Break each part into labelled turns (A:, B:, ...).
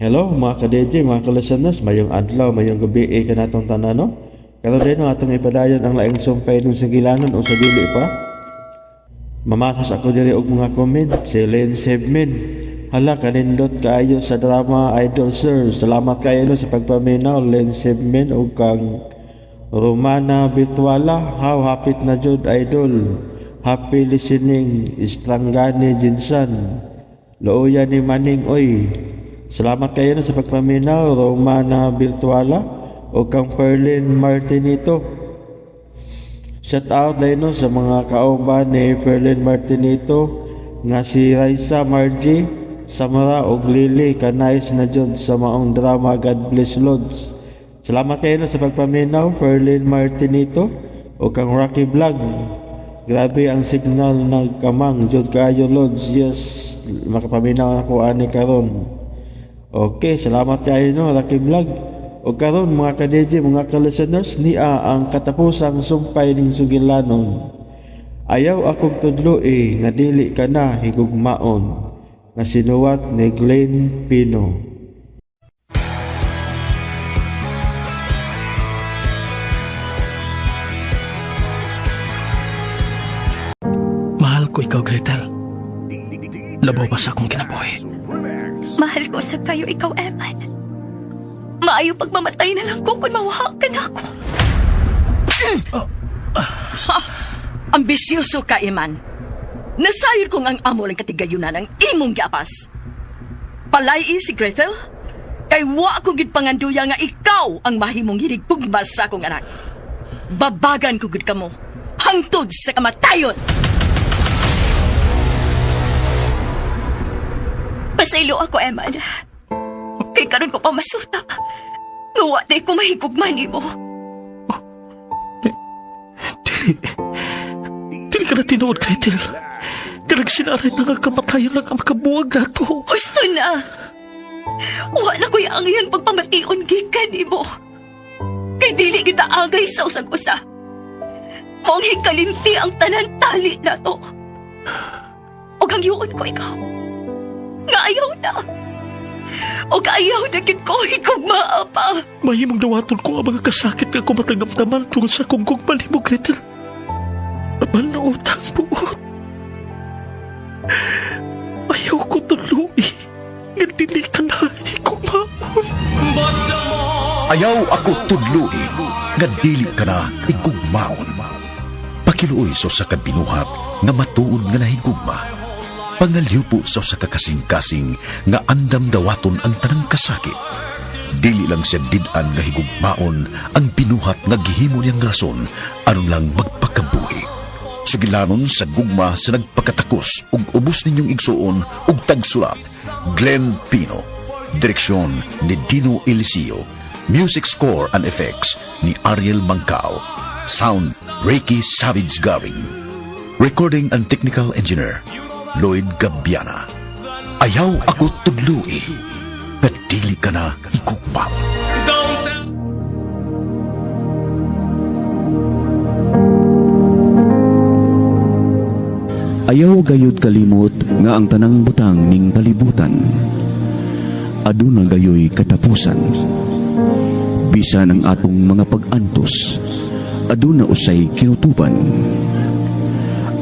A: Hello mga ka-DJ, mga ka-listeners, mayong adlaw, mayong gabi eh, kanatong tanan, no? Karon din no, atong ipadayon ang laing sumpay nung sugilanon o sa dili pa. Mamasas ako diri og mga comment si Len Sebmin. Hala, kanindot kaayo sa drama, idol sir. Salamat kayo no sa pagpaminaw, Len Sebmin, ug kang Romana Virtuala. How hapit na jud, idol. Happy listening, Istrangani Jinsan. Looya ni Maning oy. Salamat kayo no sa pagpaminaw, Romana Virtuala, ug kang Perlin Martinito. Shout out din no sa mga kauban ni Perlin Martinito nga si Raisa, Margie, Samara ug Lily. Kanais na jud sa maong drama. God bless, Lods. Salamat kayo no sa pagpaminaw, Perlin Martinito, ug kang Rocky Vlog. Grabe ang signal, nagkamang jud kaayo, Lods. Yes, makapaminaw ako ani karon. Okay, salamat kayo no, Rocky Vlog. O karon mga ka-DJ, mga ka-listeners, nia ang katapusang sumpay ning sugilanon. Ayaw akong tudloi nga dili ka na higugmaon, nga sinuwat ni Glenn Pino.
B: Mahal ko ikaw, Gretel. Labaw pa sa akong kinabuhi.
C: Mahal ko sa kayo ikaw, Eman. Maayo pagmamatay na lang ko kung mawaha ka na ako.
D: Ambisyoso ka, Iman. Nasayod kong ang amo lang katigayunan ang imong giapas. Palay si Gretel, kay wa ko gid panganduya nga ikaw ang mahimong hinigugma sa akong anak. Babagan ko gid kamo hangtod sa kamatayon.
C: Pasaylo ako, Eman. Kay karon ko pa masuta. Nga wa day ko mahigugma nimo.
B: Dili. Dili ka na tinuod, Gretel. Kanang sinaray na nga kamatayon lang ang makabuwag na to.
C: Gusto na. Wa na ko'y angyan pagpamation gikan nimo. Kay dili kita agay sa usag-usa. Maong hikalinti ang tanan tali na to. Og hangyuon ko ikaw. Nga ayaw na. Og ayaw na gid ko higugmaa pa.
B: Mahimong dawaton ko ang mga kasakit nga kumatangamtaman tungod sa kong gugma nimo, Gretel. Apan na utang buot. Ayaw ko tuloy. Nga dili ka na higugmaon.
E: Ayaw ako tudloi nga dili ka na higugmaon. Pakiluoy sa usa ka binuhat nga matuod nga nahigugma. Pangalyupo sa usa ka kasing-kasing nga andam dawaton ang tanang kasakit. Dili lang siya did-an nga higugmaon ang binuhat nga gihimo niyang rason aron lang magpakabuhi. Sugilanon sa gugma sa nagpakatakos ug ubos ninyong igsuon ug tagsulat, Glenn Pino. Direksyon ni Dino Eliseo. Music score and effects ni Ariel Mangkao. Sound, Ricky Savage Garing. Recording and technical engineer, Lloyd Gabiana. Ayaw ako tudlui. Nadili ka na higugmaon.
F: Ayaw gayud kalimot nga ang tanang butang ning kalibutan. Aduna gayoy katapusan. Bisan ang atong mga pag-antos, aduna usay kinutuban.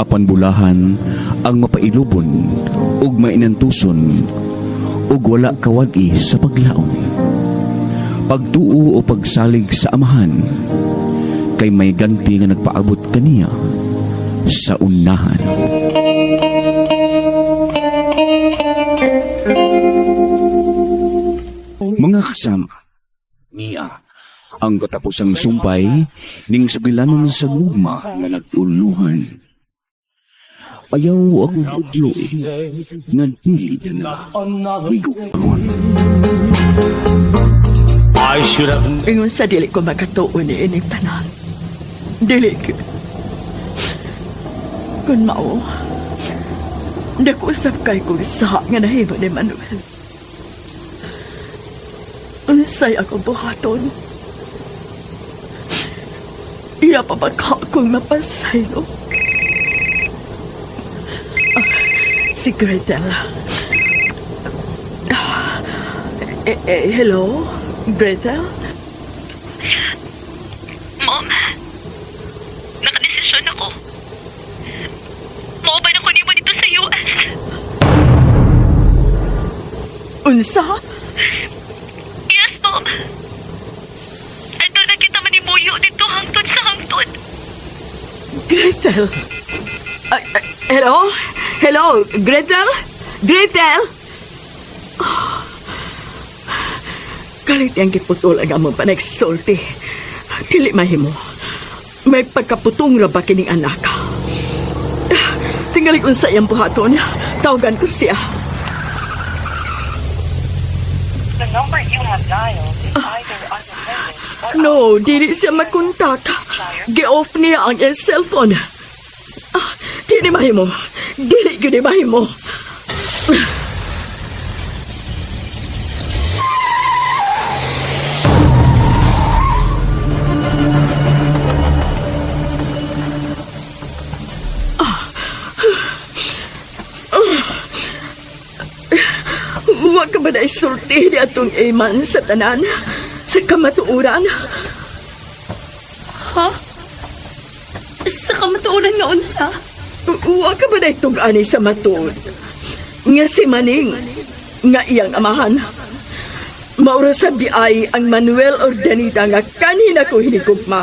F: Apan bulahan ang mapailubon ug mainantuson ug wala kawad-i sa paglaom. Pagtuo o pagsalig sa amahan kay may ganti nga nagpaabot kaniya sa unahan. Mga kasama, niya ang katapusang sumpay ning sugilanon sa gugma nga nag-uluhan. Ayaw akong udlo nga dili ka na higugmaon.
D: Ingon sa dili ko makatuo ni ining tanan. Dili ko. Kun mao, nakusap kay kong sa nga nahimo ni Manuel. Unsay akong buhaton? Iya pa ba ka akong mapasaylo? Ah, si Gretel. Ah, Hello? Gretel?
C: Mom, nakadesisyon ako. Mauban ako nimo dito sa US.
D: Unsa?
C: Yes, Mom. Ito na kita manimuyo dito hangtod sa hangtod.
D: Gretel! Ay, ay, hello? Hello? Gretel? Gretel? Oh. Kalit yang giputol ang among panagsulti. Dili mahimo. May pagkaputong ra ba kining anak? Tingali unsa iyang buhaton. Tawagan ko siya.
G: The number you have dialed is either unattended or
D: No, dili siya makontak. Gi-off niya ang iyang cellphone. Ah, dili mahimo. Dili gyud ni mahimo. Huwag ka ba na isulti ni atong iman sa tanan? Sa kamatuoran?
C: Ha? Sa kamatuoran nga unsa?
D: Huwag ka ba na itug-ani sa matuod? Nga si Maning, nga iyang amahan. Maura sa biay ang Manuel Ordanita nga kanina ko hinigugma.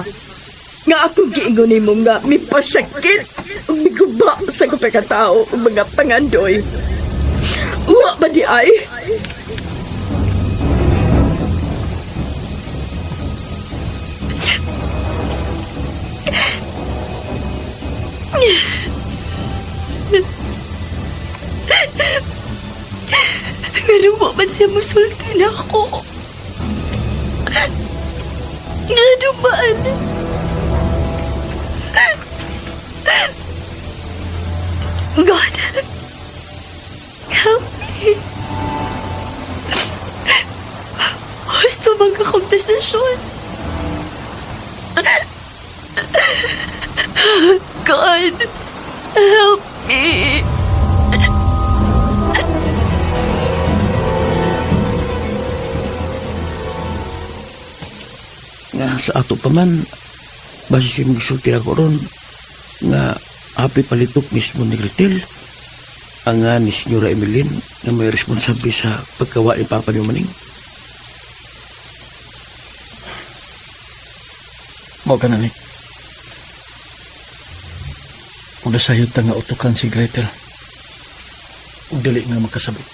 D: Nga ako giingon nimo nga mipasakit ug miguba sa kapakatao ug mga pangandoy. Wa ba di ay?
C: Pero wa man siya musulti na ako. Ngano man? God, help me. Gusto bang akong desisyon? God, help me.
H: Nga sa ato pa man, base siya gisulti ako ron, nga happy palitok mismo ni Gretel, ang nga ni Senyora Emeline nga may responsable sa pagkawa ni Papa ni Maning.
B: Mao ka na ni. Kung nasayod ta nga utukan si Gretel, ug dili nga makasabot.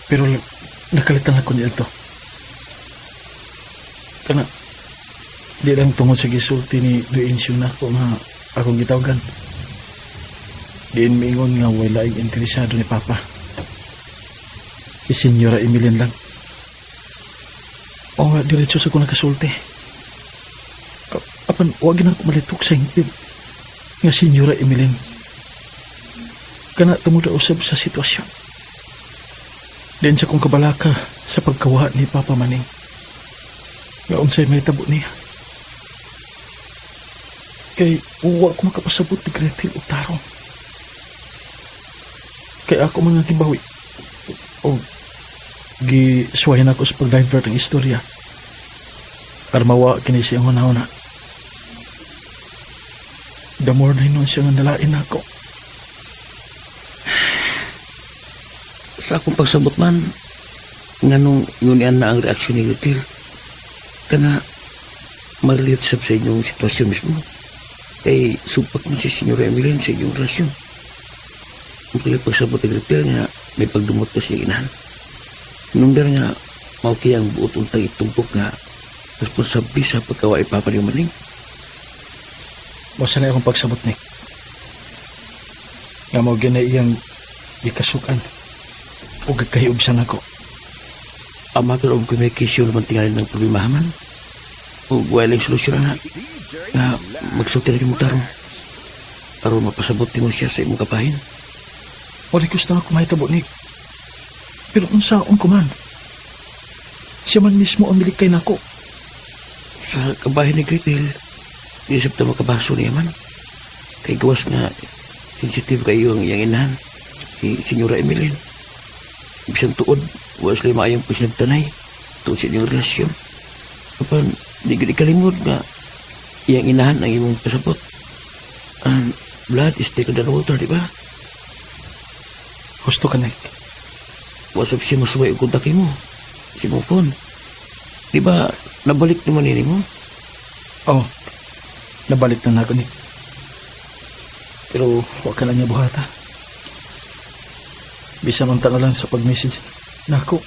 B: Pero nakalitan ako niya ito. Kana, di lang tungod sa gisulti ni Luincio na ako nga akong gitawagan. Diin miingon nga wala laing interesado ni Papa. Si Senyora Emilian lang. O nga, diretso sa ko nakasulti. Apan, wag na ako malitok sa hingpit. Nga Senyora Emilian. Kana tumuda usab sa sitwasyon. Diin sa kong kabalaka sa pagkawa ni Papa Maning. Nga unsay may tabo niya. Kay uwa ko makapasabot ni Gretel ug tarong. Kay ako man nga gibawi. O gisuwayan ako sa pag-divert ang istorya. Armawa kini siya ang una-una. The more na hinuon siya nga nalain ako.
H: Sa akong pagsabot man, nga nung ngunian na ang reaksyon ni Gretel, kana marelate sab sa inyong sitwasyon mismo. Kay supak man si Senyora Emeline sa inyong relasyon. Ang kaya pagsabot ni Gretel nga may pagdumot ka sa iyang inahan. Nung nga mao kaya ang buot untang itumpok nga responsable sa pagkawa ni Papa ni Maning.
B: Basta na akong pagsabot ni. Nga mo gina iyang gikasukan. O gagkahiubsan ako.
H: Ama karoon ko may kisyo naman tingalin ng problema man. O wala yung solusyon na nga magsulti na yung tarong. Aron mapasabot mo siya sa imong kapahin.
B: Wala gusto na ako mahitabo ni. Pero unsaon ko man. Siya man mismo ang milikay nako.
H: Sa kabahin ni Gretel, isip ta makabaso niya man. Kay gawas nga sensitive kayo ang iyang inahan, si Senyora Emeline. Bisan tuod, wala sila maayong pasinagtanay. Tuod sa inyong relasyon. Apan, di gid ikalimot nga iyang inahan ang imong pasabot. And blood is thicker than water, di ba?
B: Husto ka, Nick.
H: Wasap siya masuway og kontak mo. Si mong phone. Di ba, nabalik naman nini mo?
B: Oh, nabalik na nako, Nick. Pero wa ka na niya buhata. Bisan unta na lang sa pag-message nako.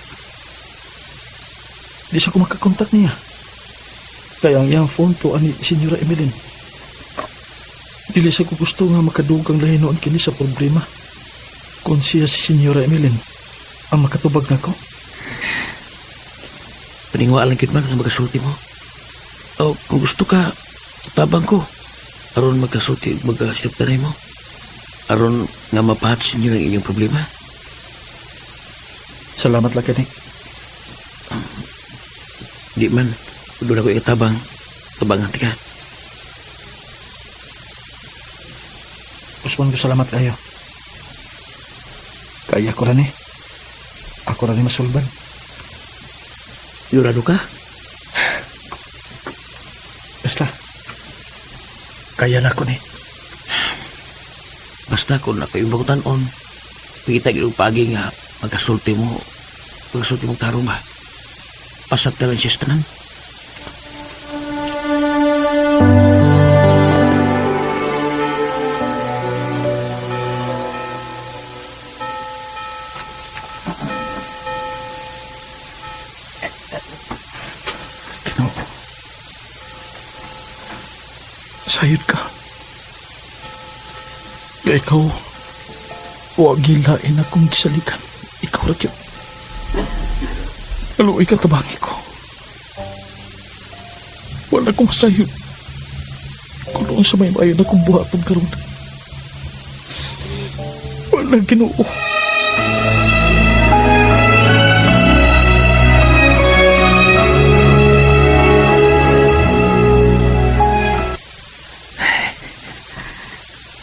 B: Di siya ko makakontak niya. Kaya ang iyang phone to ani Senyora Emeline. Dili sa ko gusto nga makadugang lahi noon kini sa problema. Kung siya si Senyora Emeline ang makatubag nako.
H: Paningwaan lang gyud man nga magkasulti mo. O kung gusto ka, tabang ko. Aron magkasulti ug magkasinabtanay mo. Aron nga mapahat ninyo ang inyong problema.
B: Salamat lang kani.
H: Di man, doon ako ikatabang. Tabangan ka.
B: Usman ko salamat kayo. Kaya ko rin eh. Ako rin masulban.
H: Yurado ka?
B: Basta. Kaya na ko ni.
H: Basta kung ako yung bagutan-on, pagkita gyud og paagi nga magkasulti mo, magkasulti mo tarong ba? Pasat na lang siya sa tanan.
B: Ginoo. Sayod ka. Kaya ikaw, wa gilain akong gisalikan. Ikaw ra gyud. Kaluoy ka tabangi ko. Wala kong sayod. Kung noon sa may mayo na kong buhaton karon. Wala Ginoo.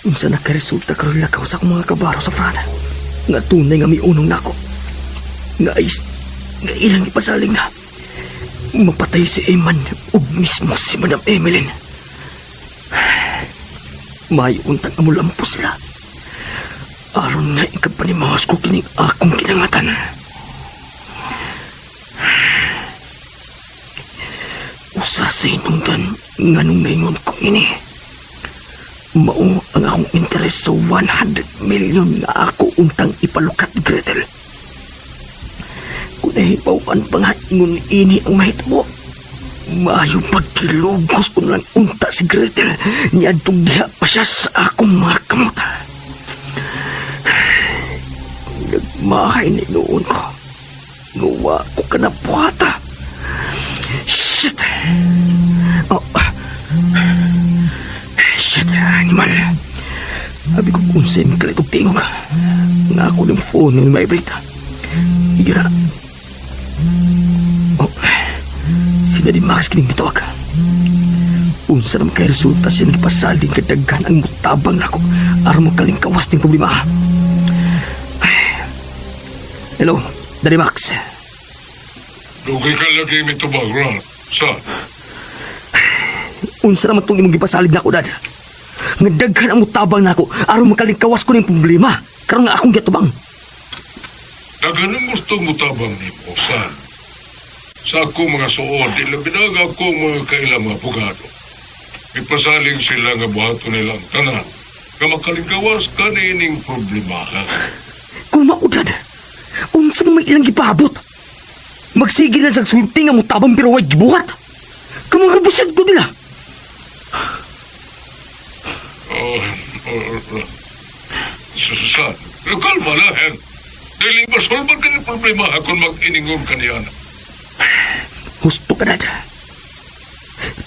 I: Unsa nakaresulta karon lakaw sa akong mga kabaro sa Frana. Nga tunay nga miunong nako. Nga is, nga ilang ipasaling na. Mapatay si Eman ug mismo si Madam Emeline. May untang amulampo sila. Aron nga ikapanimawas ko kining akong kinangatan. Usa sa hinungdan nga nung naingon kong ini. Mao ang akong interes sa 100 million nga ako untang ipalukat, Gretel. Kung nahibawan pa nga ingon ini ang mahitabo, maayo pagkilugos ko na lang unta si Gretel niadtong diha pa siya sa akong mga kamot. Nagmahay na noon ko. Nguwa ko ka na buhata. Shit! Oh, shit, animal. Abi ko kung saan kalitog tingog. Nga ako ng phone ng vibrate. Gira. Oh, si Daddy Max kining bitawag. Unsa naman kay resulta siya nagpasaling kadaghan ang mutabang nako aron makalingkawas ning problema. Ay. Hello, Daddy Max.
J: Dugay ka lagi may tubag, Ron. Sa,
I: Unsa naman tong imong gipasalig nako, Dad? Nga daghan ang mutabang nako aron makalingkawas ko ning problema. Karon nga akong giatubang.
J: daghan ang gusto mo tabang ni mo, san. Sa akong mga suod, ilabinag ako mga kailang mga abogado. Ipasaling sila nga buhaton nila ang tanan, nga makalingkawas kanining problema.
I: Kung maudad, unsa man may ilang gipaabot? Magsige lang sa sulti nga mutabang pero way gibuhat. Kamang kabusag ko nila.
J: Oh, oh, oh. San, kalma na, hen. Dili masolban ka ng problema kung mag-iningon ka niya.
I: Husto ka, Dad.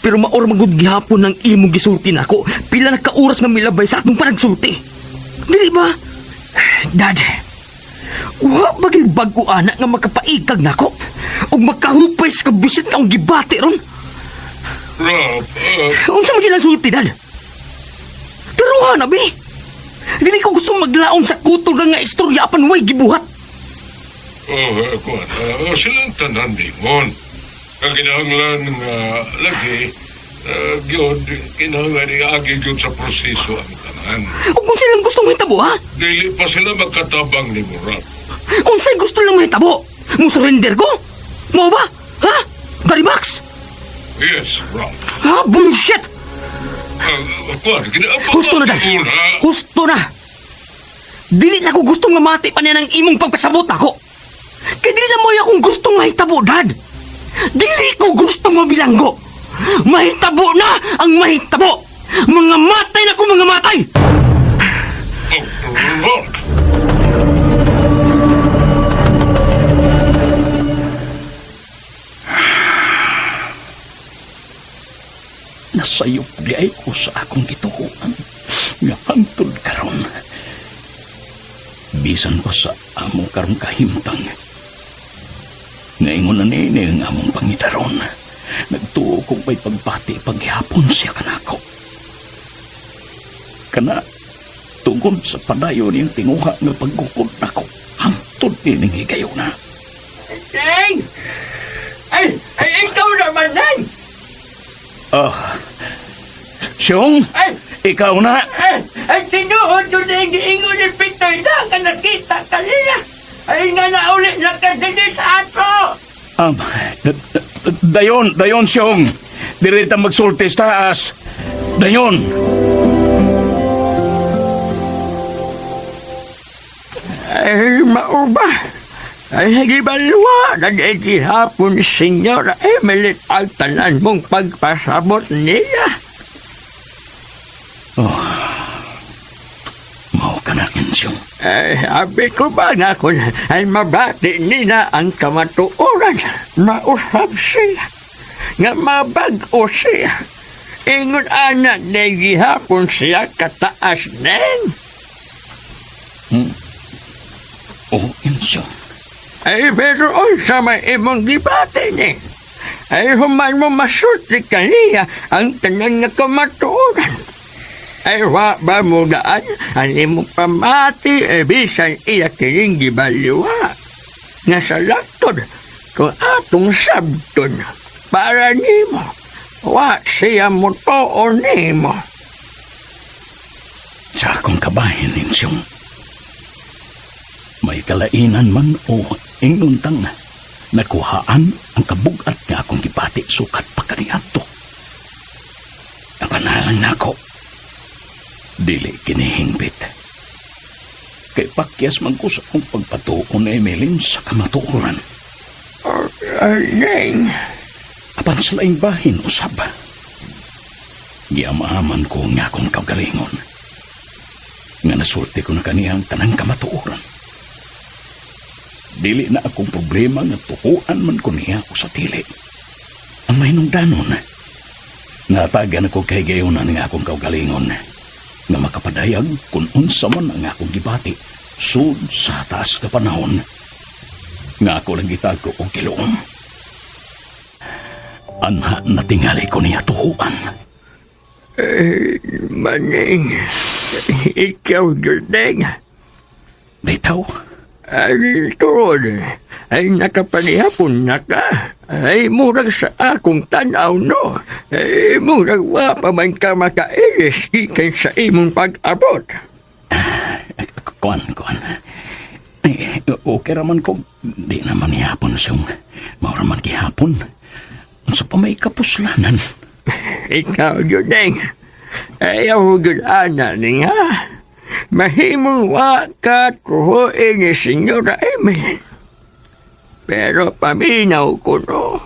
I: Pero maor magud gihapon ng imong gisulti nako. Pila na ka oras nga milabay sa akong panagsulti. Dili ba? Dad, wa bagay bag-o ana nga makapaikag nako ug makahupay sa kabisit nga akong gibati ron.
J: Rob,
I: Unsa man gyud ang sulti, Dad? Taruha na, be. Dili ko gusto maglaom sa kutol nga istorya apan way gibuhat.
J: Oh, kuan, silang tanan ningon. Ang kinahanglan nga lagi, gyud, kinahanglan iagi gyud sa proseso ang tanan.
I: O kung silang gusto mahitabo, ha?
J: Dili pa sila magkatabang ni Murap.
I: Unsay gusto lang mahitabo? Mo surrender ko? Mo ba? Ha? Daddy Max?
J: Yes, Ralph.
I: Ha? Bullshit!
J: Kuan,
I: Husto na, Dad. Husto na! Dili na ko gusto nga mati pa niya ng imong pagpasabot ako. Kay dili na mo akong gustong mahitabo, Dad. Dili ko gusto mabilanggo. Mahitabo na ang mahitabo. Mga matay na ko mga matay!
J: Oh, Ralph.
F: Nasayop di ay ko sa akong gituhuan nga hangtod karon. Bisan pa sa among karong kahimtang. Ngayon na nini ang among pangitaron. Nagtuo kong may pagbati paghapon siya kanako. Kana tungkol sa padayon niyang tinguha nga paggukod nako. Hangtod nining higayuna.
D: Neng! Ay, ay, ikaw naman, Neng!
F: Oh, Siyong,
D: Ay,
F: ikaw na.
D: ay, ay, tinuod yun na giingon ni Peter na nga nakita kanina. Ay, nga nauli na ka din sa ato.
F: Dayon, dayon, Siyong. Dirita magsulti sa taas. Dayon.
D: Ay, mauba. Ay, gibalwa na gihapon ni Senyora Emily ang tanan mong pagpasabot niya.
F: Oh, mao ka na, Siyong.
D: Ay, abi ko ba na kung ay mabati nila ang kamatuoran, mausap siya, nga mabag-o siya. Ingon anak na gihapon siya kataas nen.
F: Oh, Insyong.
D: Ay, pero unsa may imong gibati ni. Ay, human mo masulti kaniya ang tanan nga kamatuoran. Ay, wa ba mo gaan ang imong pamati e bisan iya kining gibaliwa. Nga sa laktod, kung atong sabton, para nimo, wa siya mutuo nimo.
F: Sa akong kabahin, Insyong. May kalainan man o ingnuntang nakuhaan ang kabugat nga akong gibati sukat pa kaniadto. Ang panalang nako, dili kinihingpit. Kay pakyas man ko sa akong pagpatuo ni Emeline sa kamatuoran.
D: Neng,
F: Apan sa laing bahin, usab. Giamaaman ko nga akong kaugalingon. Nga nasulti ko na kaniyang tanang kamatuoran. Dili na akong problema nga tukuan man ko niya o sa dili. Ang mahinungdanon, natagan ako kay gayonan nga akong kaugalingon nga makapadayag kung unsa man ang akong gibati sud sa taas ka panahon nga ako lang gitago og giloom. Anha natingali ko niya tuhuan.
D: Eh, maning, ikaw yun, Neng.
F: Bitaw,
D: Ay, tuod, ay nakapanihapon na ka. Ay, murag sa akong tanaw, no. Ay, murag wa pa man ka makailis gikan sa imong pag-abot.
F: Kuan, kuan. Ay, okay raman ko. Di naman ihapon siyang maura man gihapon. Unsa pa may kapuslanan.
D: Ikaw yun, Neng. Ayaw yun, ana ni nga. Mahimong wa ka tuhuin ni Senyora Emily. Pero paminaw ko, no.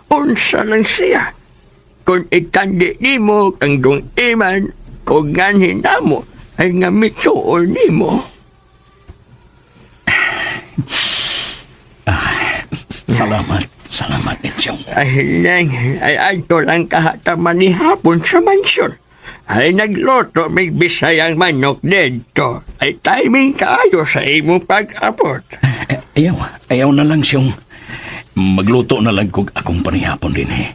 D: Unsa lang siya. Kung itandi nimo kang dong iman o ganhin namo ay nga mitsuol nimo.
F: Salamat, salamat, Ensyong.
D: Ay, Neng, ay adto lang kahataman ni hapon sa mansyon. Ay nagluto may bisayang manok dito. Ay timing kaayo sa imong pag-abot.
F: Eh, ayaw, ayaw na lang siyang magluto na lang kog akong panihapon din eh.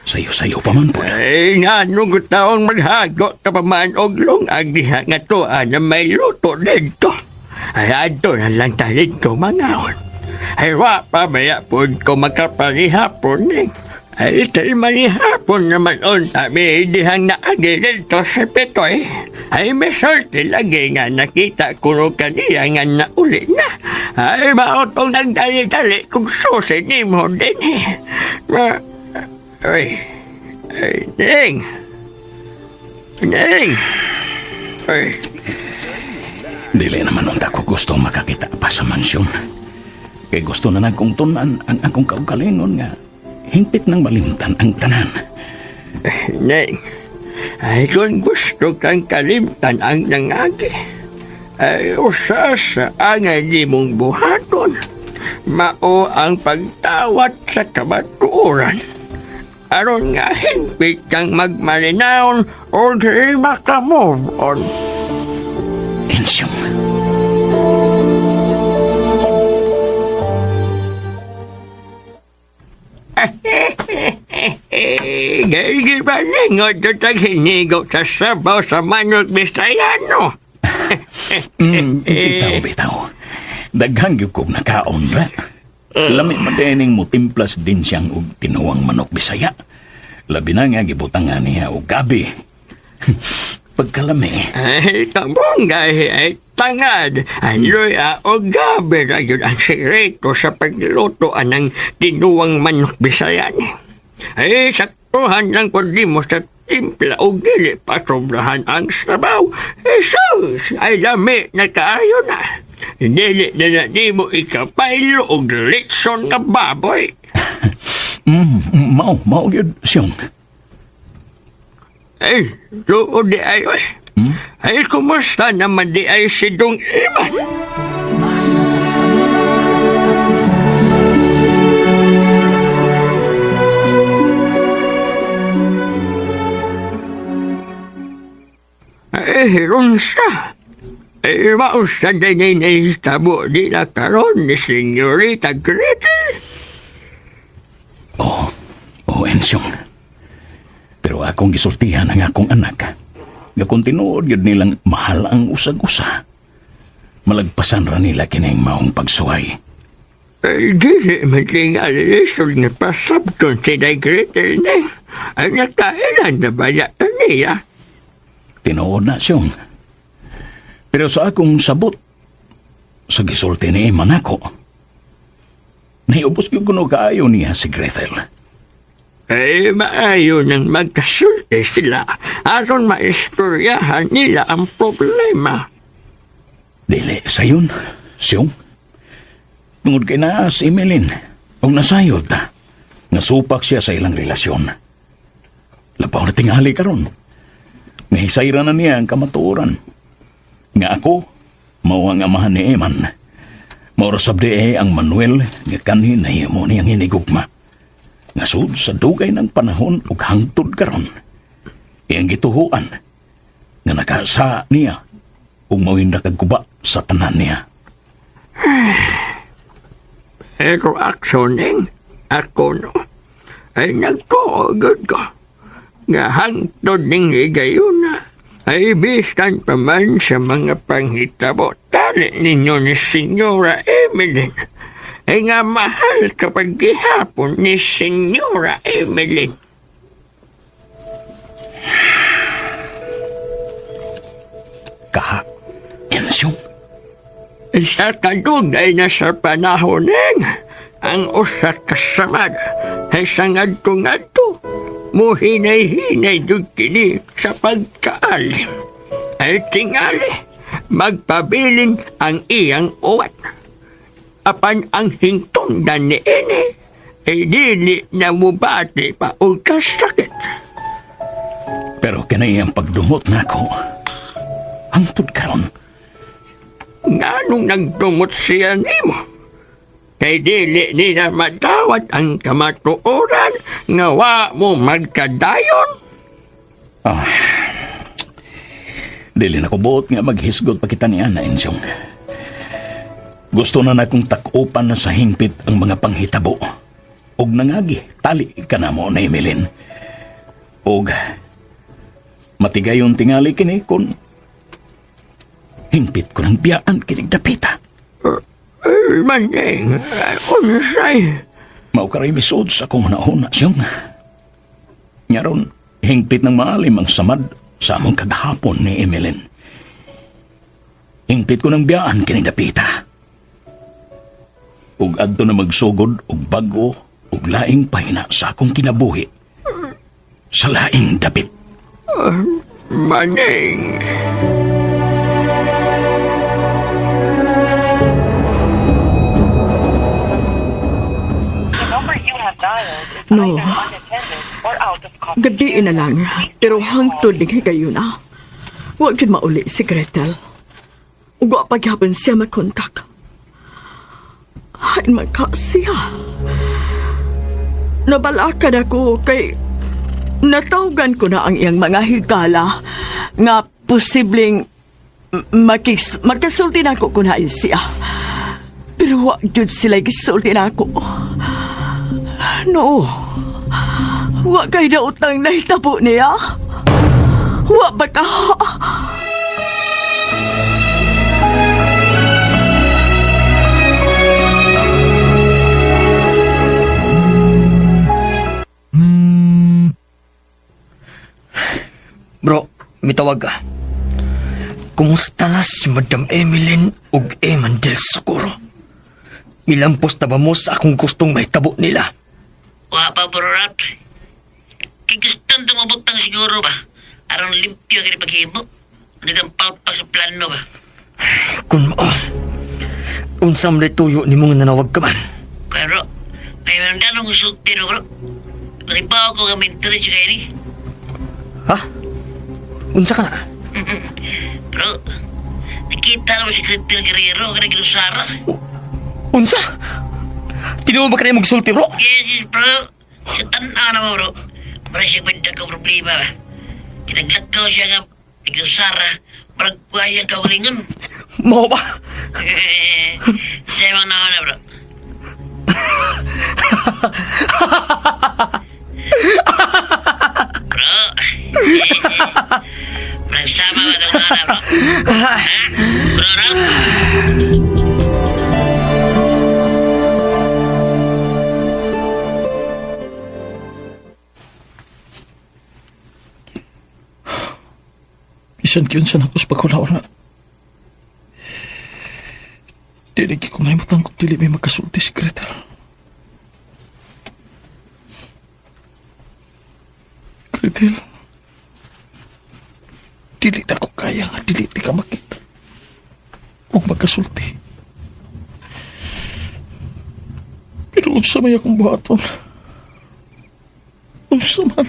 F: Sayo-sayo pa man po.
D: Ay, nga nung taong maghago ka pa man og lungag diha nga tuwa na may luto dito. Ay, adto na lang ta dito mangaon.
K: Ay, wa pa baya po ko makaparihapon eh. Ay, kay manihapon naman on sabi dihang naagi dito sa Petoy. Ay, misulti lagi nga nakita ko ro kaniya nga nauli na. Ay, maotong nagdali-dali kung susi ni mo din eh. Ma, ay, ay, Ning. Ning. Ay,
F: Dili naman unta ko gusto makakita pa sa mansyon. Kay gusto na nagkong tunan ang akong kaugalingon nga hingpit ng malimtan ang tanan.
K: Neng, ay kung gusto kang kalimtan ang nangagi, ay usa sa angay di mong buhaton, mao ang pagtawat sa kamatuoran. Aron nga hingpit kang magmalinaon o di makamove on.
F: Ensyong.
K: Gaya ba ningot sa hinigo sa sabaw sa manok Bisayano?
F: Bitaw, bitaw. Daghang gyud kog nakaon ra. Lami man dining mo timplas din siyang og tinuang manok Bisaya. Labi na nga gibutangan niya og gabi. Pagkalami.
K: Ay, kabonggay, ay tangad. Ay, luya o gabi na yun ang sikreto sa pagluto anang tinuang manok Bisayan. Ay, saktuhan lang kundi mo sa timpla o dili pasobrahan ang sabaw. Ay, sus, ay lami na kaayo na. Dili na na di mo ikapaylo og litson nga baboy.
F: Mao gyud siyong.
K: Ay, doon di ay, oy. Ay, kumusta naman di ay si Dong Iman? Ay, runsa. Ay, mausa din ay naitabo di na karon ni Senyorita Gretel.
F: Oh, oh, Ensyong. Pero akong gisultihan ang akong anak. Nga kung tinuod yun nilang mahal ang usag-usa. Malagpasan ra nila kining maong pagsuway.
K: Ay, dili man tingali lisod nga pasabton si Day Gretel ni. Ay, nakailan na ba yata niya?
F: Tinuod na siyong. Pero sa akong sabot, sa gisulti ni Iman ako, naiubos gyud kuno kaayo niya si Gretel.
K: Ay, maayo nang magkasulti sila aron maistoryahan nila ang problema.
F: Dili sayon, siyong. Tungod kay naa si Emeline, og nasayod ta, nga supak siya sa ilang relasyon. Labaw na tingali karon. Nahisayra na niya ang kamatuoran. Nga ako, mao ang amahan ni Eman. Mao ra sab di ang Manuel nga kanhi nahimo niyang hinigugma. Nga sud sa dugay ng panahon ug hangtod karon. Iyang gituhuan nga nakasa niya ug mao'y nakagguba sa tanan niya.
K: Pero aksoning, ako no, ay nagtuogod ko. Nga hangtod ning higayuna, ay bisan pa man sa mga panghitabo tali ninyo ni Senyora Emeline. Ay nga mahal kapag gihapon ni Senyora Emeline.
F: Kaha, Ensyong.
K: Sa kadugay na sa panahon ning, ang usa ka samad ay sa ngadto-ngadto, muhinay-hinay jud kini sa pagkaalim. Ay tingali, magpabilin ang iyang uwat. Apan ang hingtungdan ni ini, ay dili na mubati pa og kasakit.
F: Pero kinay ang pagdumot nako. Hangtod karon.
K: Nganong nagdumot siya nimo? Kay dili nila madawat ang kamatuoran nga wa mo magkadayon.
F: Ah. Dili na ko buot nga maghisgot pa kita ni Ana, Ensyong. Gusto na nakong tak-upan na sa hingpit ang mga panghitabo. Og nangagi, tali ka na mo na Emeline. Og matigayon tingali kini kung hingpit ko ng biyaan kinig dapita.
K: Maning, unsay.
F: Mao karay misuod sa akong hunahuna siyong. Nga ron, hingpit ng maalim ang samad sa among kagahapon ni Emeline. Hingpit ko ng biyaan kini dapita. Ug adto na magsugod og bag-o ug laing pahina sa akong kinabuhi. Sa laing dapit.
K: Maning.
G: The number you have dialed is
D: No.
G: either unattended or out of coverage.
D: Gabi na lang, pero hangtod ni kayo na. Huwag yun mauli si Gretel. Ug wa paghapon siya makontak. Ay, magka siya. Nabalakan ako kay natawgan ko na ang iyang mga higala nga posibleng magkasulti na ako kung hain siya. Pero wa jud sila gisulti na ako. No. Wa kay daotang nahitabo niya. Wa ba ka?
I: Bro, mitawag ka. Kumusta na si Madam Emeline ug Eman del Socorro? Milampos na ba mo sa akong gustong mahitabo nila?
H: Wa pa, bro, Rat. Kay gustong tumabutang siguro ba? Aron limpyo kini paghimo. Hindi kang palpak sa plano ba?
I: Kung mao, unsa man tuyo ni mong nanawag ka man.
H: Pero, may mandanong sulti no, bro. Naribaw ko nga maintenance kayo ni.
I: Ha? Unsa ka na?
H: Bro, nakita naman si Gretel Guerrero ka nag-Sara.
I: Unsa? Tinuo ba ka na imong gisulti, bro?
H: Yes, bro. Sa tanaw na mo, bro. Mara siya kwenta ko problema ba. Kinaglakaw siya nga nag-Sara. Marag kuha kaulingon.
I: Mao ba?
H: Sa ibang naman na, bro. Bro. Nagsama ba itong mga na, bro? Ha? Bro, bro?
B: Bisan kyun sa nakos pagkulaw na. Dili ko nahimutan kung dili may magkasulti si Gretel. Gretel, dili na ko kaya nga dili ti ka makita. Huwag magkasulti. Pero unsa may akong buhaton? Unsa man?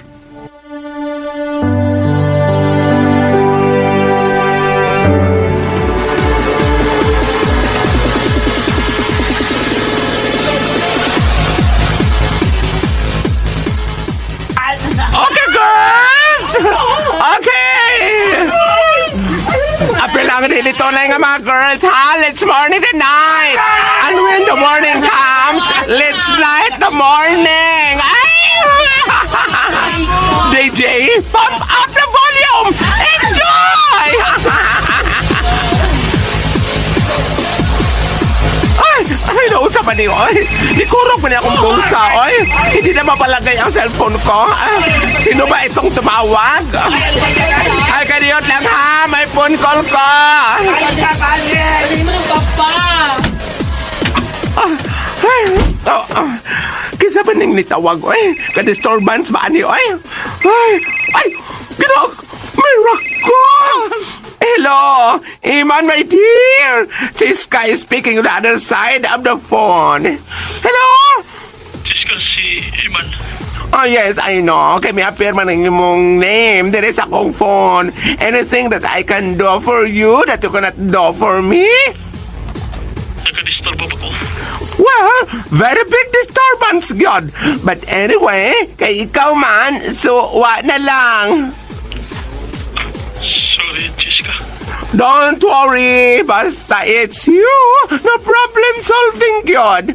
L: Okay, girls! Okay! Apil ang dito na nga mga girls, ha? Let's morning the night! And when the morning comes, let's light the morning! Ay! DJ, pump up the volume! Enjoy! Ay, ay, nausa pa niyo, oy. Nikurog pa niya akong bulsa, oy. Hindi na mapalagay ang cellphone ko. Ah, sino ba itong tumawag? Ay, kaniyot lang ha. May phone call ko. Ah, ay, oh, ah. Kinsa ba ning nitawag, oy? Ka-disturbance ba ani, oy? Ay, ay, ginag... Miracle! Hello, Iman, my dear. Siska is speaking on the other side of the phone. Hello?
B: Siska si Iman.
L: Oh, yes, I know. Kay may appear man ang imong name. There is akong phone. Anything that I can do for you that you cannot do for me?
B: Nagka-disturbo ba ko?
L: Well, very big disturbance, God. But anyway, kay ikaw man, so wa na lang.
B: Sorry, Jessica.
L: Don't worry, basta it's you. No problem solving, God.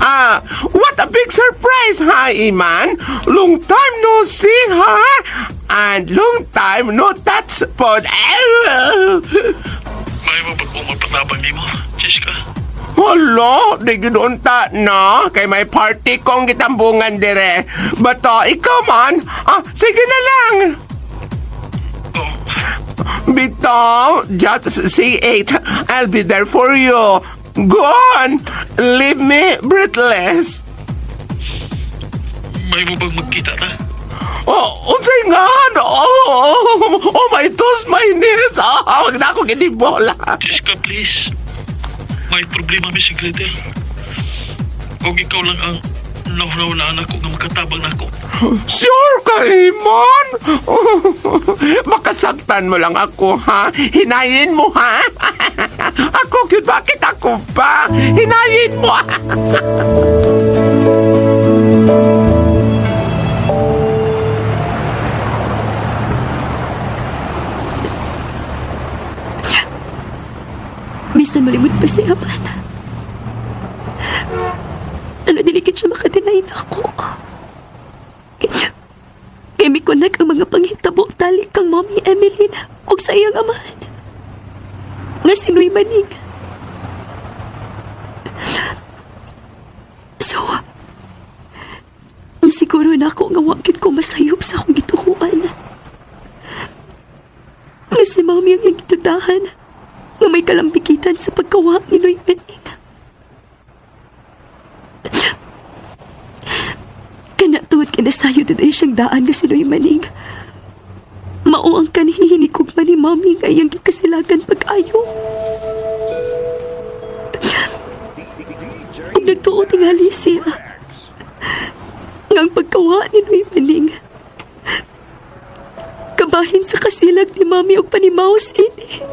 L: Ah, what a big surprise, ha, Iman? Long time no see, ha? And long time no touch pod.
B: May mo ba kung magpatabang nimo, Jessica?
L: Hala, di gyud unta na. Kay may party kong gitambungan dire. Bato, ikaw man. Ah, sige na lang. Bitaw, just say it. I'll be there for you. Go on. Leave me breathless.
B: May mo bang magkita ta?
L: Oh, unsay nga? Oh, oh, oh, my toes, my knees. Oh, wag na ako ginibola.
B: Jessica, please. May problema mi si Gretel. Kung ikaw lang ang nahunaunaan ako nga makatabang nako.
L: Sure ka, Imon. Makasaktan mo lang ako, ha? Hinayin mo, ha? Ako, cute, bakit ako pa? Hinayin mo.
C: Bisan malimod pa si Aman. Ano dili gid siya makadenay na ako. Kay mikunak ang mga panghitabo tali kang Mommy Emeline ug sa iyang amahan. Nga si Noy Maning. So, siguro na ako nga wa gid ko masayop sa akong gituhuan. Nga si Mommy ang iyang gitudahan nga may kalambigitan sa pagkawa ni Noy Maning. Kana tuod kinasayo today siyang daan nga si Noy Maning. Mao ang kanhihinikog man ni Mami nga iyang gikasilagan pag-ayo. Ug nagtuo tingali siya. Nga ang pagkawa ni Noy Maning. Kabahin sa kasilag ni Mami og panimaos ini.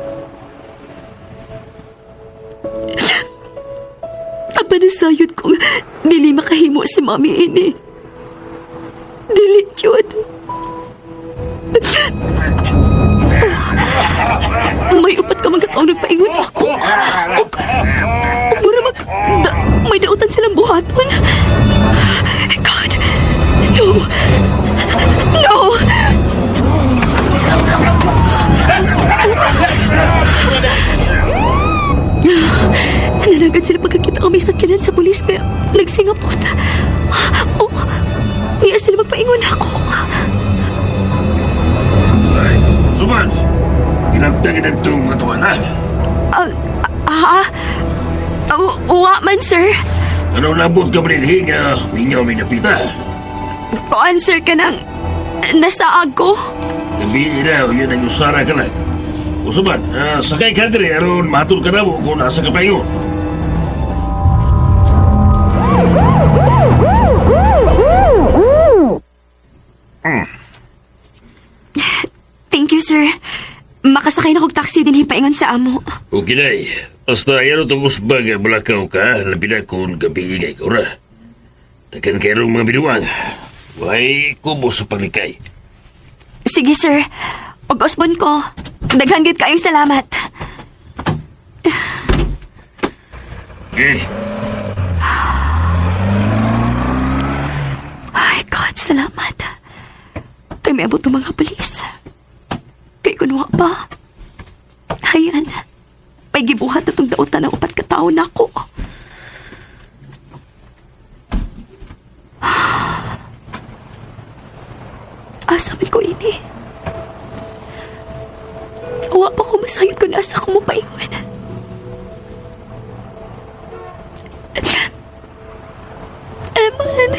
C: Aba nasayod kong dili makahimo si Mami ini. Dili yun. May upat ka mga taong nagpaingon ako. Og, og mura mag... Da, may dautan silang buhaton. God, no. No! Nanagad sila pagkakita ko may sakyanan sa pulis kaya nagsingapot. Oh, niya sila magpaingon ako.
J: Suman, inabtangin ang itong mga tuwan, ha?
C: Ah, ah, ah, wa man, sir.
J: Ano nabot ka ba rin nga mingaw may napita?
C: Kuan, sir, ka nang nasaag ko.
J: Gabi na, yun ang usara ka lang. O suman, sakay ka dire, aron matul ka na mo kung nasa ka pa yun.
C: Thank you, sir. Makasakay na kog taxi din hipaingon sa amo.
J: Okay na Basta ayaw itong usbag, malakaw ka, labi na kung gabi ingay ka ora. Takan kayo mga binuang. Way kubo sa paglikay.
C: Sige, sir. Og usbon ko. Daghan gid kayong salamat.
J: Okay.
C: Ay, God, salamat. Kay may abot ng mga pulis. Kay kunwa pa. Ayan. May gibuhat na itong dautan ng upat ka tao na ako. Asa man ko ini. Wa pa ko masayod kung asa ko mapaingon. Eman.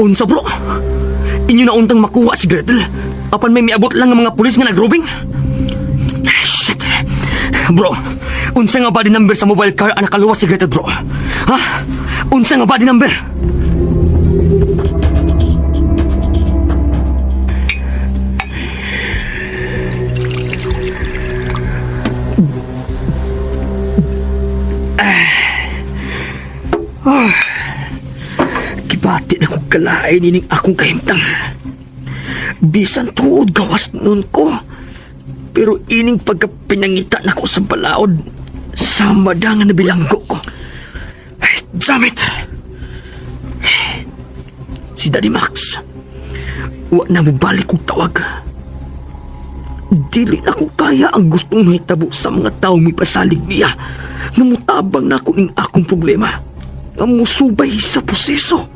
I: Unsa bro? Inyo na untang makuha si Gretel. Apan may miabot lang ang mga pulis nga nagrobing. Shit. Bro, unsa nga body number sa mobile car ang nakaluwas si Gretel bro? Ha? Unsa nga body number? Gibati na kong kalain ining akong kahimtang. Bisan tuod gawas nun ko. Pero ining pagkapinangita na ko sa balaod, sama da nga nabilanggo ko. Ay, damn it! Si Daddy Max. Wa na mobalik og tawag. Dili na ko kaya ang gustong mahitabo sa mga tawo mipasalig niya nga mutabang na ako ning akong problema. Nga musubay sa proseso.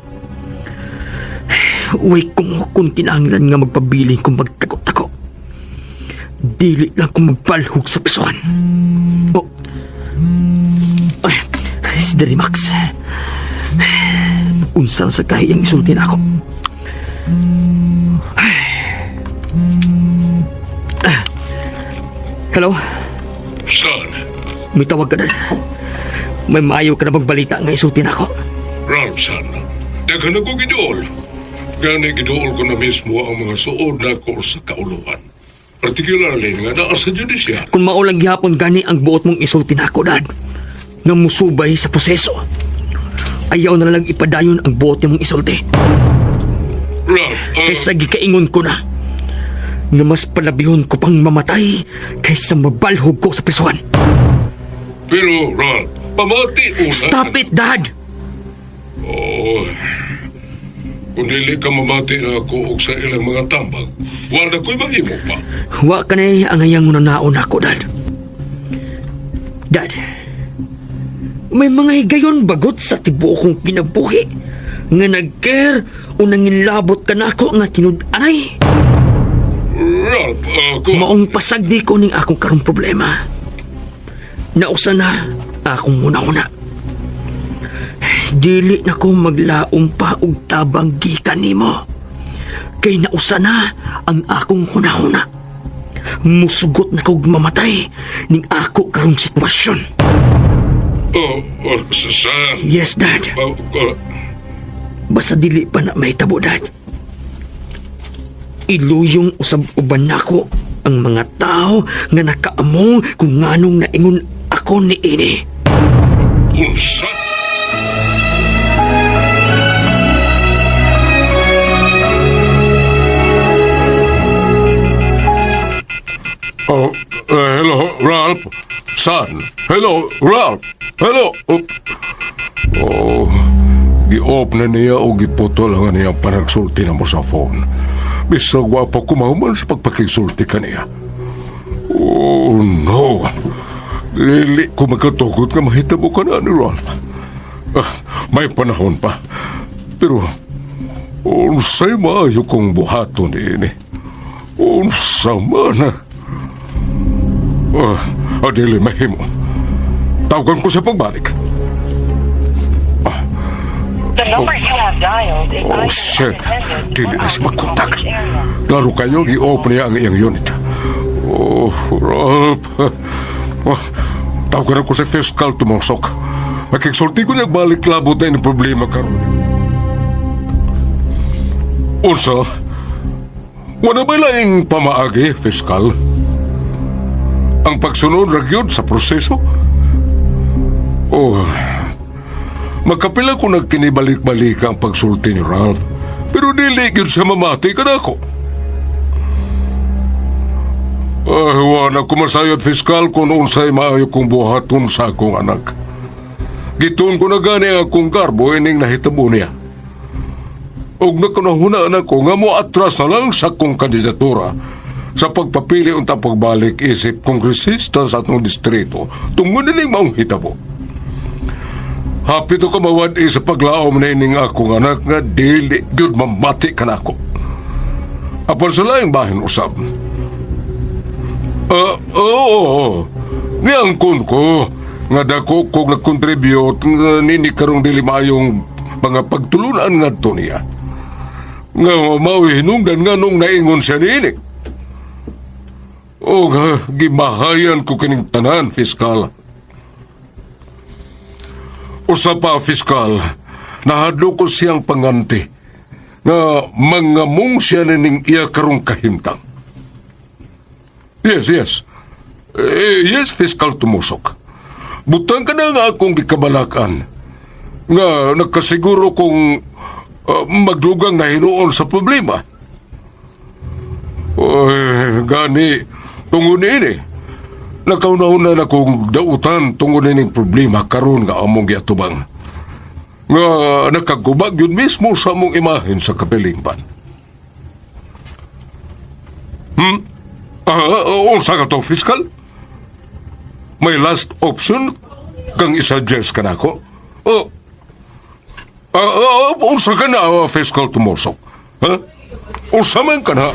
I: Way kung kung kinahanglan nga magpabilin kung magtago-tago. Dili lang kung magbalhog sa pisuan. Oh. Ay, si Daddy Max. Unsa sa kahiyang isulti na ako. Hello?
J: Son,
I: May tawag ka na. May maayo ka na magbalita nga isulti na ako.
J: Ralph, son. Daghan ako giduol. Gani giduol ko na mismo ang mga suod na ko sa kauluhan. Particularly nga naa sa judicial.
I: Kung maulang gihapon gani ang buot mong isulti na ako, Dad. Nga musubay sa proseso. Ayaw na lang ipadayon ang buot mong isulti.
J: Ralph,
I: Kaysa gikaingon ko na nga mas palabihon ko pang mamatay kaysa mabalhog ko sa prisuhan.
J: Pero Ralph, pamati una.
I: Stop it, Dad!
J: Oh. Kung dili ka mamati na ako og sa ilang mga tambag, wala ko'y mahimo pa.
I: Wa ka na ang hayang unanaon ako, Dad. Dad, may mga higayon bagot sa tibuok kong kinabuhi nga nag-care o nangilabot ka na ako nga tinud-anay.
J: Ralph, ako...
I: Maong pasagdi ko ning akong karong problema. Nausa na akong una-una. Dili na ko maglaom pa og tabang gikan nimo. Kay nausa na ang akong hunahuna. Musugot na kog mamatay ning ako karong sitwasyon.
J: Oh, oh, son.
I: Yes, Dad.
J: Oh, oh,
I: Basta dili pa na mahitabo, Dad. Iluyong usab-uban nako ang mga tao nga nakaamong kung nganong naingon ako ni ini.
J: Unsa? Oh, hello, Ralph. Son. Hello, Ralph. Hello. Oh, oh gi-off na niya o giputol ang niyang panagsulti na mo sa phone. Bisag wa pa kumahuman sa pagpakigsulti kaniya. Oh, no. Dili ko magkatugot nga mahitabo ka na ni Ralph. Ah, may panahon pa. Pero, unsay maayo kong buhaton ini. Unsa man. Ah, dili mahimo. Tawagan ko sa pagbalik.
G: The number you have dialed is
J: Oh,
G: either
J: shit.
G: unattended
J: Dili
G: or
J: na siya
G: out of
J: makontak.
G: coverage area.
J: Klaro kayo, gi-off niya ang iyang unit. Oh, Ralph. Oh, tawagan ko sa fiscal tumusok. Makiksulti ko niya balik labot na yung problema karon. Unsa? Wala ba laing pamaagi, fiscal? Ang pagsunod ra gyud sa proseso? Oh, magkapila ko nagkinibalik-balik ang pagsulti ni Ralph. Pero dili gyud siya mamati kanako. Ah, wala ko masayod, fiskal, kung unsay maayo kong buhaton sa akong anak. Gitun ko na gani ang akong garbo ining nahitabo niya. Og nakanahuna na ko nga mo atras na lang sa akong kandidatura sa pagpapili unta pagbalik isip kongresista sa atong distrito tungod nining maong hitabo. Hapit ko mawad sa paglaom na ining akong anak nga dili gyud mamati kanako. Apan sa laing bahin usab. Ah, oo, oo. Niangkon ko nga dako kog nagkontribute nga nini karong dili maayong mga pagtulunan ngadto niya. Nga mao'y hinungdan nga nung naingon siya niini. O nga, gimahayan ko kining tanan, fiskal. Usa pa, fiskal, nahadlo ko siyang panganti nga mangamong siya nining iya karong kahimtang. Yes, yes. Eh, yes, fiskal tumusok. Butang ka na nga akong gikabalakan nga nakasiguro kong magdugang na hinuon sa problema. Oy, gani, tungod niini. Nakauna-una na kong dautan tungod nining problema karon nga among giatubang. Nga nakaguba gyud mismo sa among imahen sa kapilingban. Unsa ka to, fiscal? May last option kang isuggest ka nako? Oh, unsa ka na, fiscal Tumosok? Ha? Unsa man ka na?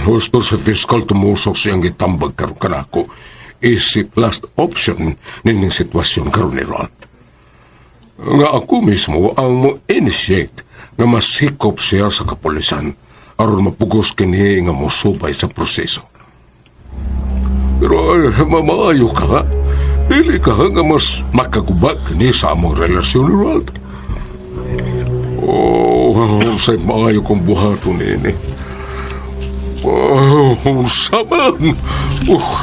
J: Gusto si fiscal Tumosok siyang gitambag karon kanako. Isip last option nining sitwasyon karon ni Ron. Nga ako mismo ang mo-initiate nga masikop siya sa kapulisan aron mapugos kini nga mosubay sa proseso. Pero ay, mamaayo ka ha. Dili ka ha nga mas makaguba kini sa among relasyon ni Rod. Oh, say maayo kong buhaton ini. Oh, sabang. Oh.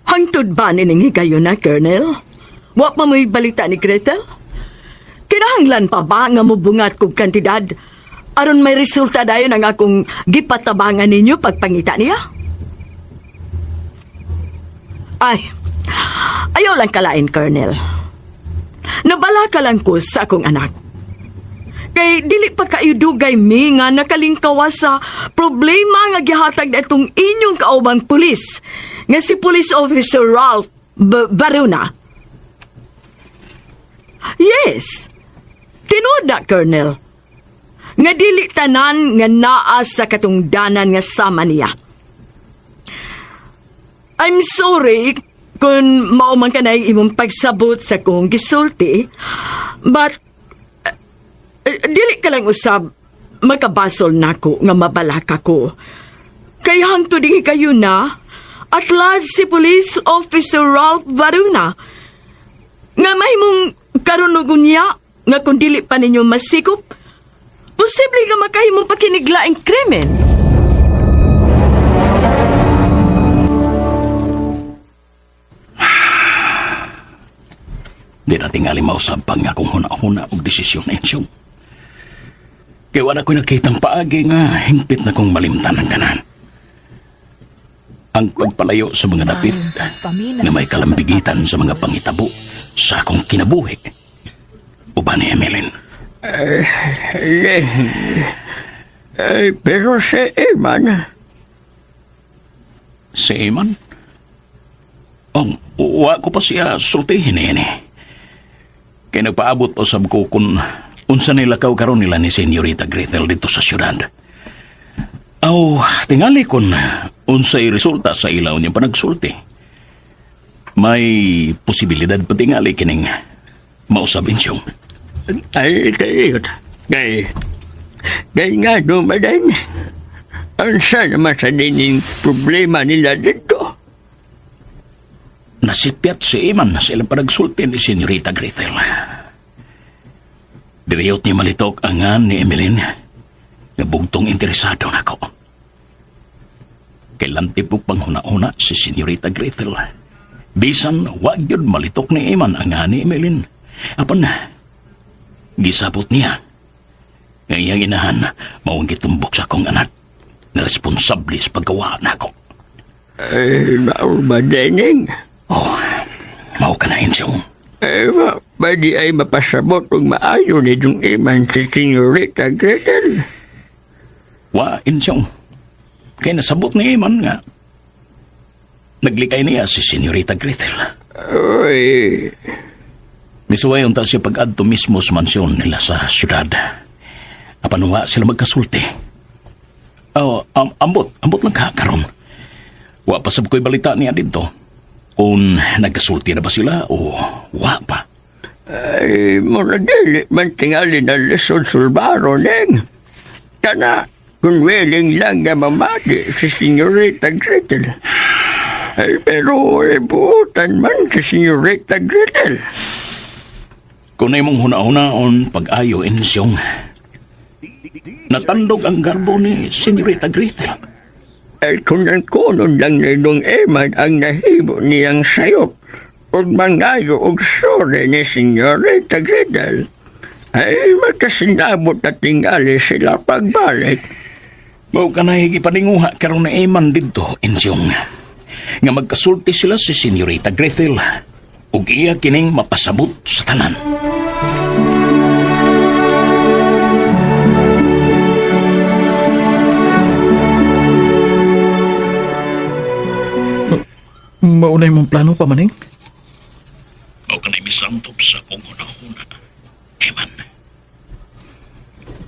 D: Hangtod ba nining higayon na, Colonel? Wa pa mo'y balita ni Gretel? Kinahanglan pa ba nga mubungat kog kantidad? Aron may resulta dayon ang akong gipatabangan ninyo pagpangita niya? Ay, ayaw lang kalain, Colonel. Nabala ka lang ko sa akong anak. Kay dili pa kayo dugay mi nga nakalingkawa sa problema nga gihatag na itong inyong kaubang pulis nga si Police Officer Ralph Baruna. Yes, tinuod na, Colonel. Nga dili tanan nga naa sa katungdanan nga sama niya. I'm sorry kung mao man kanay imong pagsabot sa kong gisulti, but dili ka lang usab makabasol nako nga mabalaka ko. Kay hangtod dinhi kayo na at large si Police Officer Ralph Varuna nga mahimong karon og unya nga kung dili pa ninyo masikop, posible nga makahimong pakiniglaing krimen.
F: Di na tingali mausab pang akong huna-huna og desisyon na insyong. Kaya wala ko'y nakitang paagi nga hingpit na kong malimtan ang tanan. Ang pagpalayo sa mga dapit nga may kalambigitan sa mga pangitabo sa akong kinabuhi. Uban ni Emeline.
K: Pero si Eman,
F: Si Eman? Ang wa ko pa siya sultihin ini. Kaya nagpaabot pa sab ko kung unsa nila kaw karon nila ni Senyorita Gretel dito sa syudad. Aw, tingali kun unsay resulta sa ilaw niyang panagsulti. May posibilidad pa tingali kining mausab insyong.
K: Ay, kayo. Kay nga dumaday. Unsa naman sa dining problema nila dito?
F: Nasipyat si Eman sa ilang panagsulti ni Senyorita Gretel. Diriyot ni malitok ang ngan ni Emeline nga bugtong interesado nako. Kailan tipok panghuna-una si Senyorita Gretel. Bisan wag yun malitok ni Eman ang ngan ni Emeline. Apan gisabot niya nga iyang inahan maong gitumbok sa akong anak na responsable sa paggawa nako.
K: Ay, mao ba, Dening?
F: Oh, mao ka na, Ensyong.
K: Ay, ba di ay mapasabot kung maayo ni Dung Eman si Senyorita Gretel?
F: Wa, Ensyong. Kaya nasabot ni Eman nga naglikay niya si Senyorita Gretel.
K: Oy,
F: Misuway unta siya pag-adto mismo sa mansyon nila sa syudad. Apan wa sila magkasulti. Oh, ambot lang ka karon. Wa pa sab ko'y balita niya dito. Kung nagkasulti na ba sila o wa pa.
K: Ay, mura dili man tingali na lisod sulbaro, Neng. Kana, kung willing lang nga mamati si Senyorita Gretel. Ay, pero buutan man si Senyorita Gretel.
F: Kung na imong huna-hunaon pag-ayo insyong, natandog ang garbo ni Senyorita Gretel.
K: Ay, kung ang kunon lang ni Dong Eman ang nahimo niyang sayop, ug mangayo og sorry ni Senyorita Gretel, ay makasinabot na tingali sila pagbalik.
F: Mao ka na gipaninguha karon ni Eman didto, Insyong. Nga magkasulti sila si Senyorita Gretel ug iya kining mapasabot sa tanan.
B: Maunay mong plano pa, Maning?
F: Mao ka na misantop sa akong hunahuna. Eman,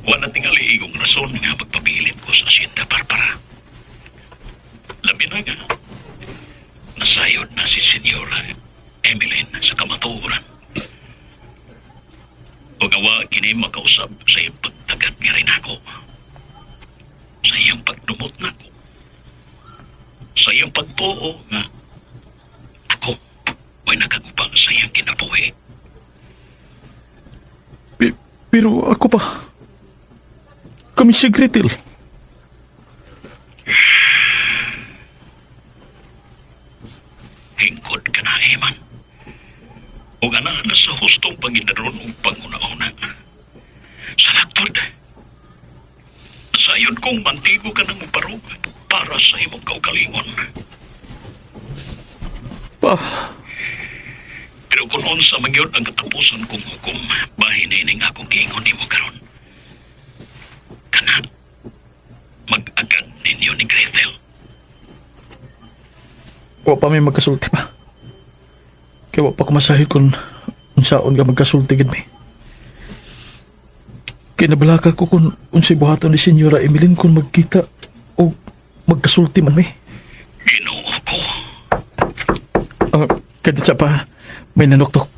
F: wala tingali igong rason nga pagpabilin ko sa Hacienda Barbara. Labi na nga, nasayod na si Senyora Emeline sa kamatuoran. O gawa kini makausab sa iyang pagtagat nga rin ako. Sa iyang pagdumot nako. Sa iyang pagtuo nga ako mo'y nakaguba sa iyang kinabuhi.
B: Pero ako pa. Kami si Gretel.
F: Hingkod ka na, Eman. O nga na sa hustong pangindaron og panguna-una. Sa laktod, sayon kong mantigo ka ng muparog para sa imong kaugalingon.
B: Pa.
F: Pero kung unsa man gyud ang katapusan kong hukom, bahin ining akong giingon nimo karon. Kana, mag-agad ninyo ni Gretel.
B: Wa pa may magkasulti pa. Kaya wa pa ko masahid kung unsaon ka magkasulti gid mi. Kaya nabalaka ko kung unsay buhaton ni Senyora Emeline kung magkita o magkasulti man mi.
F: Ginoo ko.
B: Kadto pa, may nanuktok.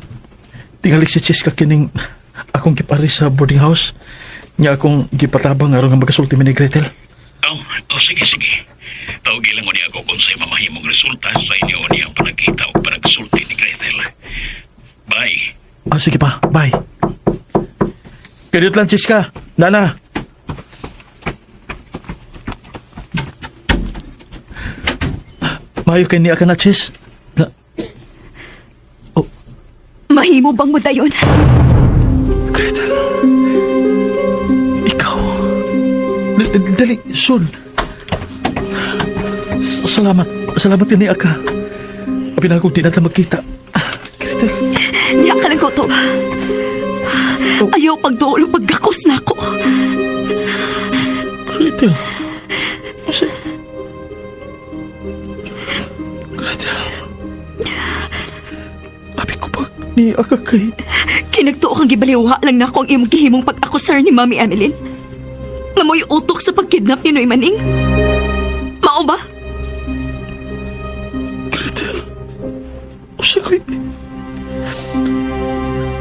B: Tingalik si Cheska kining akong gipari sa boarding house. Nya akong gipatabang aron nga magkasulti mi ni Gretel.
F: Oh, sige, sige. Tawag lang niya ako kung sa'yo mamahimong resulta sa inyo niyang panagkita o panagsulti ni Gretel. Bye.
B: Sige pa, bye. Kadiyot lang, Cheska. Nana. Maayo kay niya ka na, Ches. Na,
C: Mahimo bang mo dayon?
B: Gretel. Ikaw. Dali, soon. Salamat. Salamat din niya ka. Abi na akong di na ta magkita. Gretel.
C: Niya ka lang ko to. Ayaw pagduol paggakos na ako.
B: Gretel. Kasi... Gretel. Abi ko pa ni Aka kay...
C: Kinagtuo kang gibaliwa lang na ako ang imong gihimong pag-akusar ni Mami Emeline. Nga mo'y utok sa pagkidnap ni Noy Maning. Mao ba?
B: Gretel. Usa ko'y...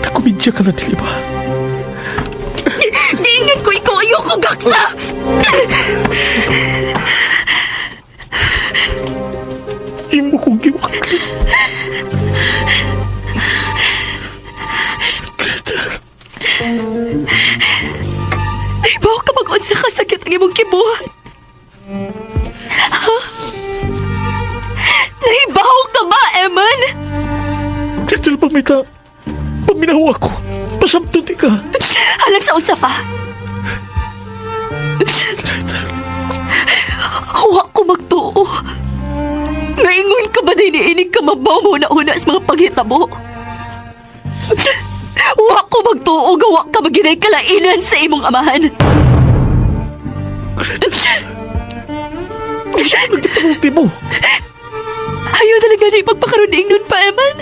B: Nakomedya ka na, dili ba?
C: Giingon ko ikaw ayoko gaksa!
B: Imo kong giwakli. Gretel.
C: Ay, bawa ka mag-unsa ka sakit ang imong kibuhat. Ha? Nahibaw ka ba, Eman?
B: Gretel, pamita. Paminaw ako. Pasamtun di ka.
C: Halang sa unsa pa.
B: Gretel.
C: Huwa ko magtuo. Ngaingon ka ba din inig ka mabaw mo na una sa mga paghitabo? Wa ko magtuo gawa ka maginay kalainan sa imong amahan.
B: Unsa man nagpamulti mo?
C: Ayaw talaga na ipagpakaroon nun pa, Eman.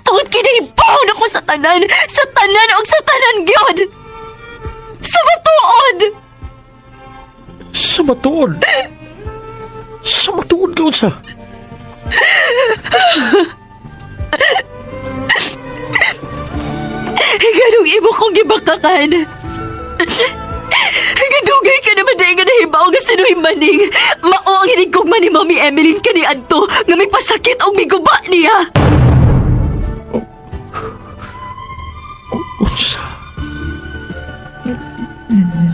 C: Tungod kinahibaw ako sa tanan, sa tanan o sa tanan gyud. Sa matuod!
B: Sa matuod? Sa matuod ka unsa?
C: Ganong imo kong gibakakan. Gadugay ka naman dahil nga nahibaw nga sa Noy Maning. Mao ang hinigkog man ni Mami Emeline kani adto nga may pasakit og miguba niya.
B: Unsa?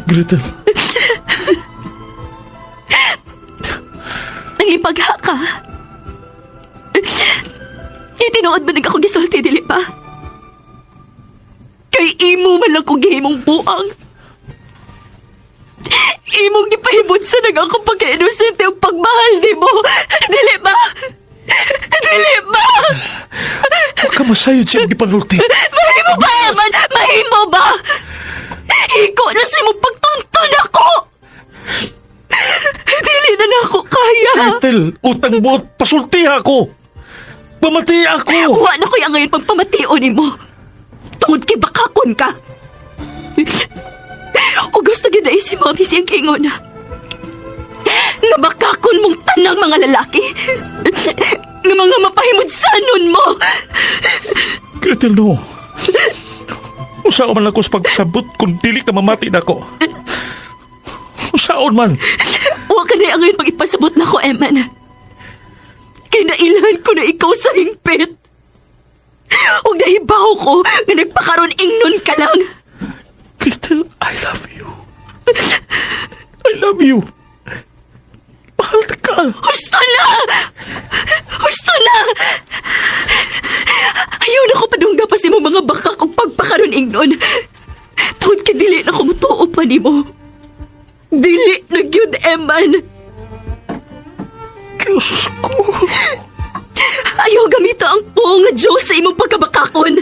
B: Gretel.
C: Nangipagha ka. Itinuod ba nag ako gisulti dili pa? Kay imo man lang kong gihimong buang. Imong gipahimutsan ang akong pagka-inosente ug pagmahal nimo. Dili ba? Dili ba?
B: Wa ka masayod sa imong gipanulti.
C: Mahimo ba, Eman? Mahimo ba? Hiko na sa imong pagtunton ako! Dili na na ako kaya.
B: Gretel, utang buot, pasulti ako. Pamati ako.
C: Wa na ko'y angayon pagpamation nimo. Tungod kay bakakon ka. O gusto gyud ay si Mami siyang kingon na. Nga bakakon mong tanang mga lalaki. Nga mga mapahimudsanon mo.
B: Gretel, no. Usaon man ako sa pagsabot kung dili ka mamati nako. Usaon man.
C: Wa ka na angayon pag-ipasabot nako, Eman. Kay nailhan ko na ikaw sa hingpit. Ug nahibaw ko nga nagpakaron ingnon ka lang.
B: Gretel, I love you. I love you. Mahal ta ka.
C: Husto na! Husto na! Ayaw na ko padungga pa sa imong mga bakak ug pagpakaron ingnon. Tungod kay dili na ko mutuo pa nimo. Dili na gyud, Eman.
B: Diyos ko.
C: Ayaw gamita ang puong nga Diyos sa imong pagkabakakon.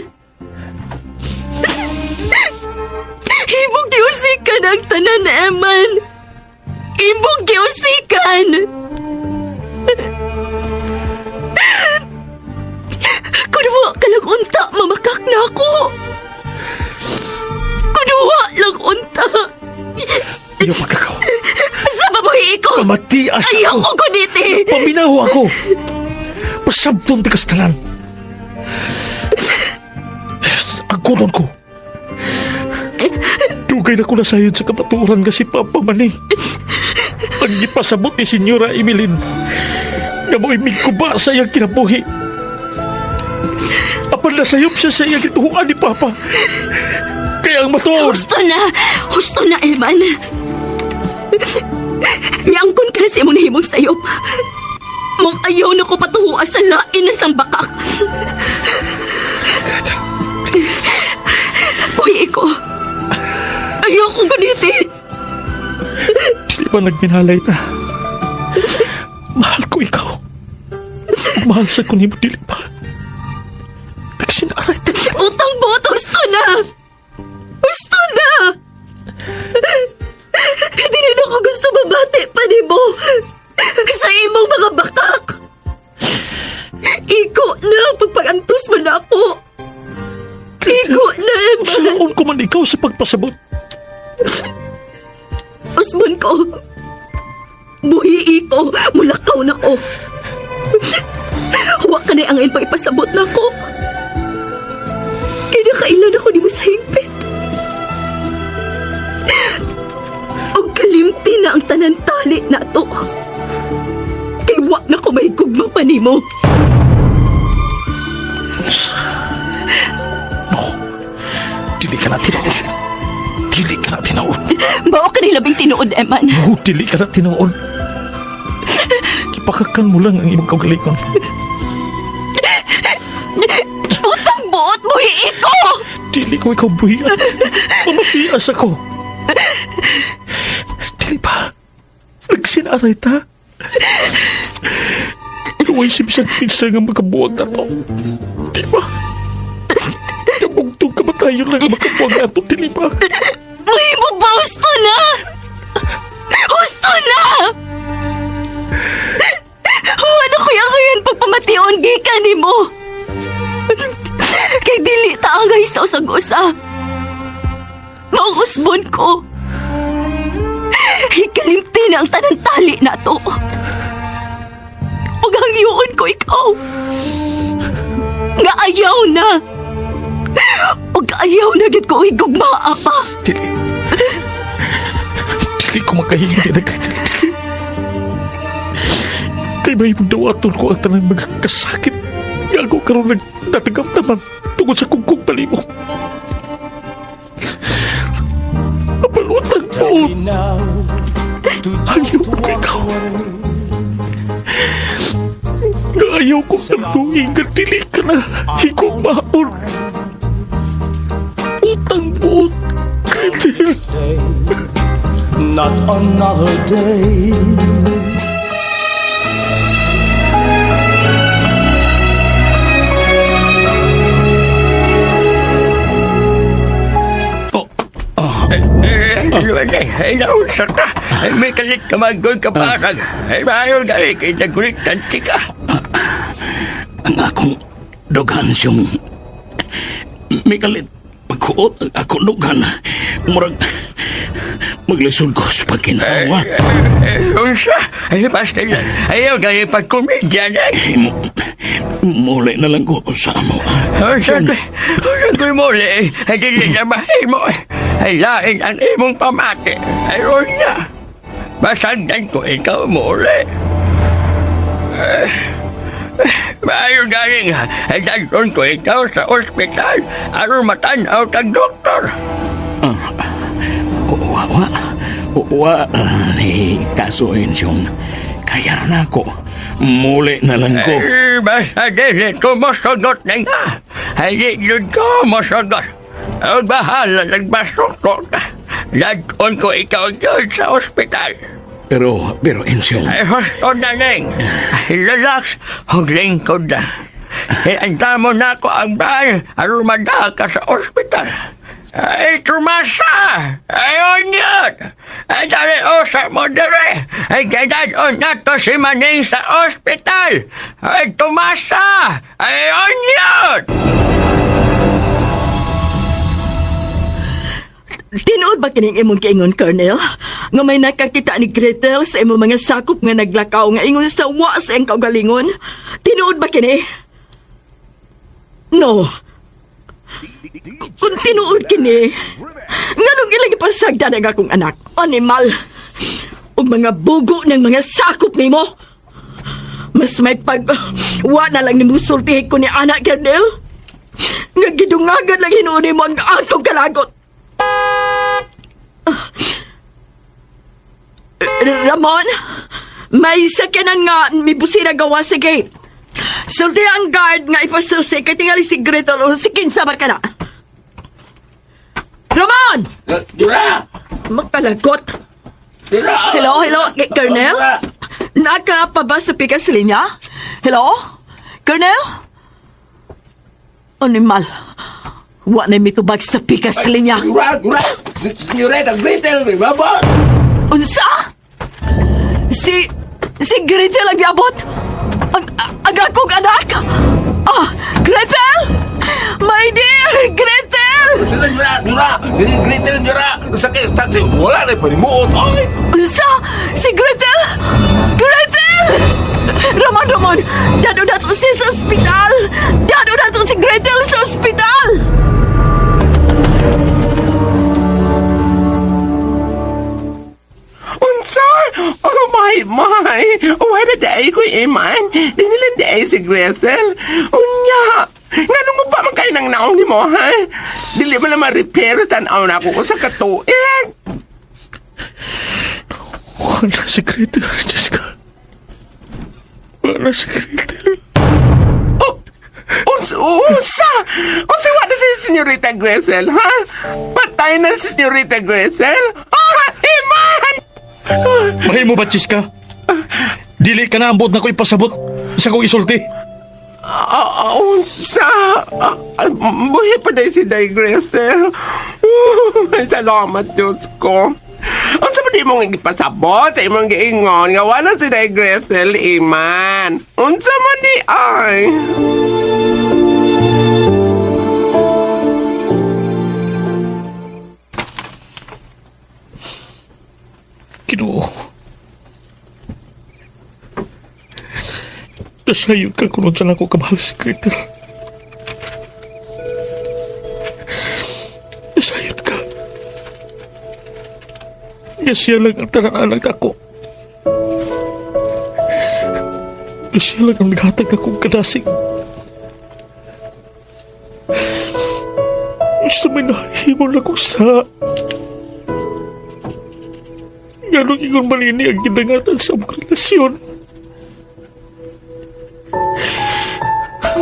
C: Imong giusikan ang tanan, Eman. Imong giusikan. Kun wa ka lang unta, mamakak na ako. Kun wa lang unta.
B: Ayaw pagkakaw.
C: Sa babuhi ko.
B: Pamatias
C: Ayaw
B: ako.
C: ko guniti.
B: Paminaw ako. Pasabton ti kastalan. Ang kunon ko. Dugay na ko nasayod sa kamatuoran nga si Papa Maning. Ang gipasabot ni Senyora Emeline nga mo'y migkuba sa iyang kinabuhi. Apan nasayop siya sa iyang gituhuan ni Papa. Kaya ang matuod.
C: Husto na! Husto na, Eman! Miangkon ka na sa imong nahimong sayop. Mong ayaw na ko patuhua sa lain na sang bakak.
B: Gretel,
C: Uy, ko. Ayaw ko guniti.
B: Di ba nagminalay ta? Mahal ko ikaw. Mahal sa ko nimo dili pa. Nagsinaaray ta.
C: Utang buot, husto na! Husto na! Hindi na ako gusto mabati pa nimo sa imong mga bakak. Iko na, pagpagantos mo na ako. Iko na, Eman.
B: Usaon ko man ikaw sa pagpasabot.
C: Usbon ko. Buhi ko, mulakaw na ko. Huwa ka na ang ipasabot na ko. Kinakailan ako ni mo sa hingpit. Og kalimti na ang tanan tali na to. Kay wa na ko may gugma pa nimo.
B: No. Dili ka na tinuod. Dili ka na tinuod.
C: Mao ka ni labing tinuod, Eman.
B: No, dili ka na tinuod. Ipakakan mo lang ang imong kaugalingon.
C: Utang buot, buhi ko!
B: Dili ko ikaw buhian. Mamatias ako. Dili ba? Nagsinaray ta. Luway si bisan kinsa nga makabuwag na to. Di ba? Kabugtong kamatayon lang ang makabuwag na to, dili ba?
C: Mahimo ba? Husto na! Husto na! Wala ko yung ngayon pagpamation gikan nimo. Kay dili ta angay sa usag-usa. Mausbon ko. Hikalimti na ang tanan tali na to. Ug hangyuon ko ikaw. Nga ayaw na. Ug ayaw na gid ko higugmaa pa.
B: Dili. Dili ko makahingi na Gretel. Dili. Kay may dawaton ko ang tanang mga kasakit. Nga ako karon nagdatagamtaman tungod sa kungkong palimo. Apalutang buot. Ayaw ko ikaw. Nga ayaw ko talungin nga dili ka na higugmaon. Utang buot, Gretel.
M: Not another day.
K: Ay, nausa ka. Ay, may kalit ka maggoy ka parang. Ay, mayo gari kay nagulit tanti ka.
F: Ang akong dughan siyong may kalit pagkuot ang akong dughan. Murag maglisod ko sa pagkinawa.
K: Unsa? Ay, basta yan. Ayaw gari pagkomedya na.
F: Muli na lang ko sa amo.
K: Unsa ko? Unsa ko muli? Ay, dili na mahimo. Ay, lain ang imong pamati. Ay, unsa? Basagdan ko ikaw muli. Maayo galing, ay dadon ko ikaw sa ospital aron matanaw kag doktor.
F: Wa, wa. Wa, ni kaso siyong kaya na ako. Muli na lang ko.
K: Eh, basta dili ko mosugot na nga. Ay, di yun ko mosugot. Ang bahala nagbasuko ka. Dadon ko ikaw yun sa ospital.
F: Pero Ensyong.
K: Ay, husto na ning. Ay, relax. Huwag lingkod na. Ay, anda mo na ako ang bahay. Aron madala ka sa ospital. Ay, tumasa! Ay, onyot! Ay, dali usa mo dire! Ay, gadadon na to si Maning sa ospital! Ay, tumasa! Ay, onyot!
D: Tinuod ba kining imong giingon, Colonel? Nga may nakakita ni Gretel sa imong mga sakop nga naglakaw nga ingon sa wa sa iyang kaugalingon? Tinuod ba kini? No. Kung tinuod kini, nganong ilang ipasagdan ang akong anak? Animal! Ug mga bugo ng mga sakop nimo! Mas may pag... Wa na lang nimo sultihi ko ni anak, Colonel. Nga gidungagan lang hinuon nimo ang akong kalagot. Ramon, may sakyanan nga may busina gawa sa gate. Sulti ang guard nga ipasusi kay tingali si Gretel o si Kinsa ba ka na. Ramon!
H: Dira!
D: Makalagot!
H: Dira!
D: Hello, hello, Colonel? Naka pa ba sa pikas linya? Hello? Colonel? Animal. Wa na mitubag sa pikas linya.
L: Dira! Dira! Senyorita Gretel, di ba ba?
D: Unsa? Si Gretel ang giabot? Ang akong anak? Ah, Gretel! My dear, Gretel!
L: Sila Dira! Dira! Si Gretel, Dira! Sa taxi, wala na panimuot. Ay!
D: Unsa? Si Gretel? Gretel! Ramon, Ramon! Dado nato siya sa ospital! Dado nato si Gretel sa ospital!
L: Unsa? Oh my, my! Why na day ko iman? Di nila day si Gretel. Unya! Nganong mo pa man kayo ng naong ni mo, ha? Dili mo na ma-repair sa tanaw na ako sa katuig.
B: Wala si Gretel, Jessica. Wala si Gretel.
L: Oh, unsa? Unsa? Unsa wa na si Senyorita Gretel, ha? Patay na si Senyorita Gretel? Ah, iman!
B: Mahimo ba, Chiska? Dili ka na ambot na ko ipasabot sa kong isulti.
L: Ah, unsa? Ah, ah, buhi pa day si Day Gretel. Salamat, Diyos ko. Unsa ba di mong ipasabot sa imong giingon nga wala si Day Gretel, iman? Unsa man di ay?
B: Ginoo. Nasayod ka kung unsa na ako kamahal si Gretel. Nasayod ka. Nga siya lang ang tanan-anak ako. Nga siya lang ang naghatag akong kadasig. Gusto may nahimo na ko sa... Nganong ingon malini ang gidangatan sa among relasyon.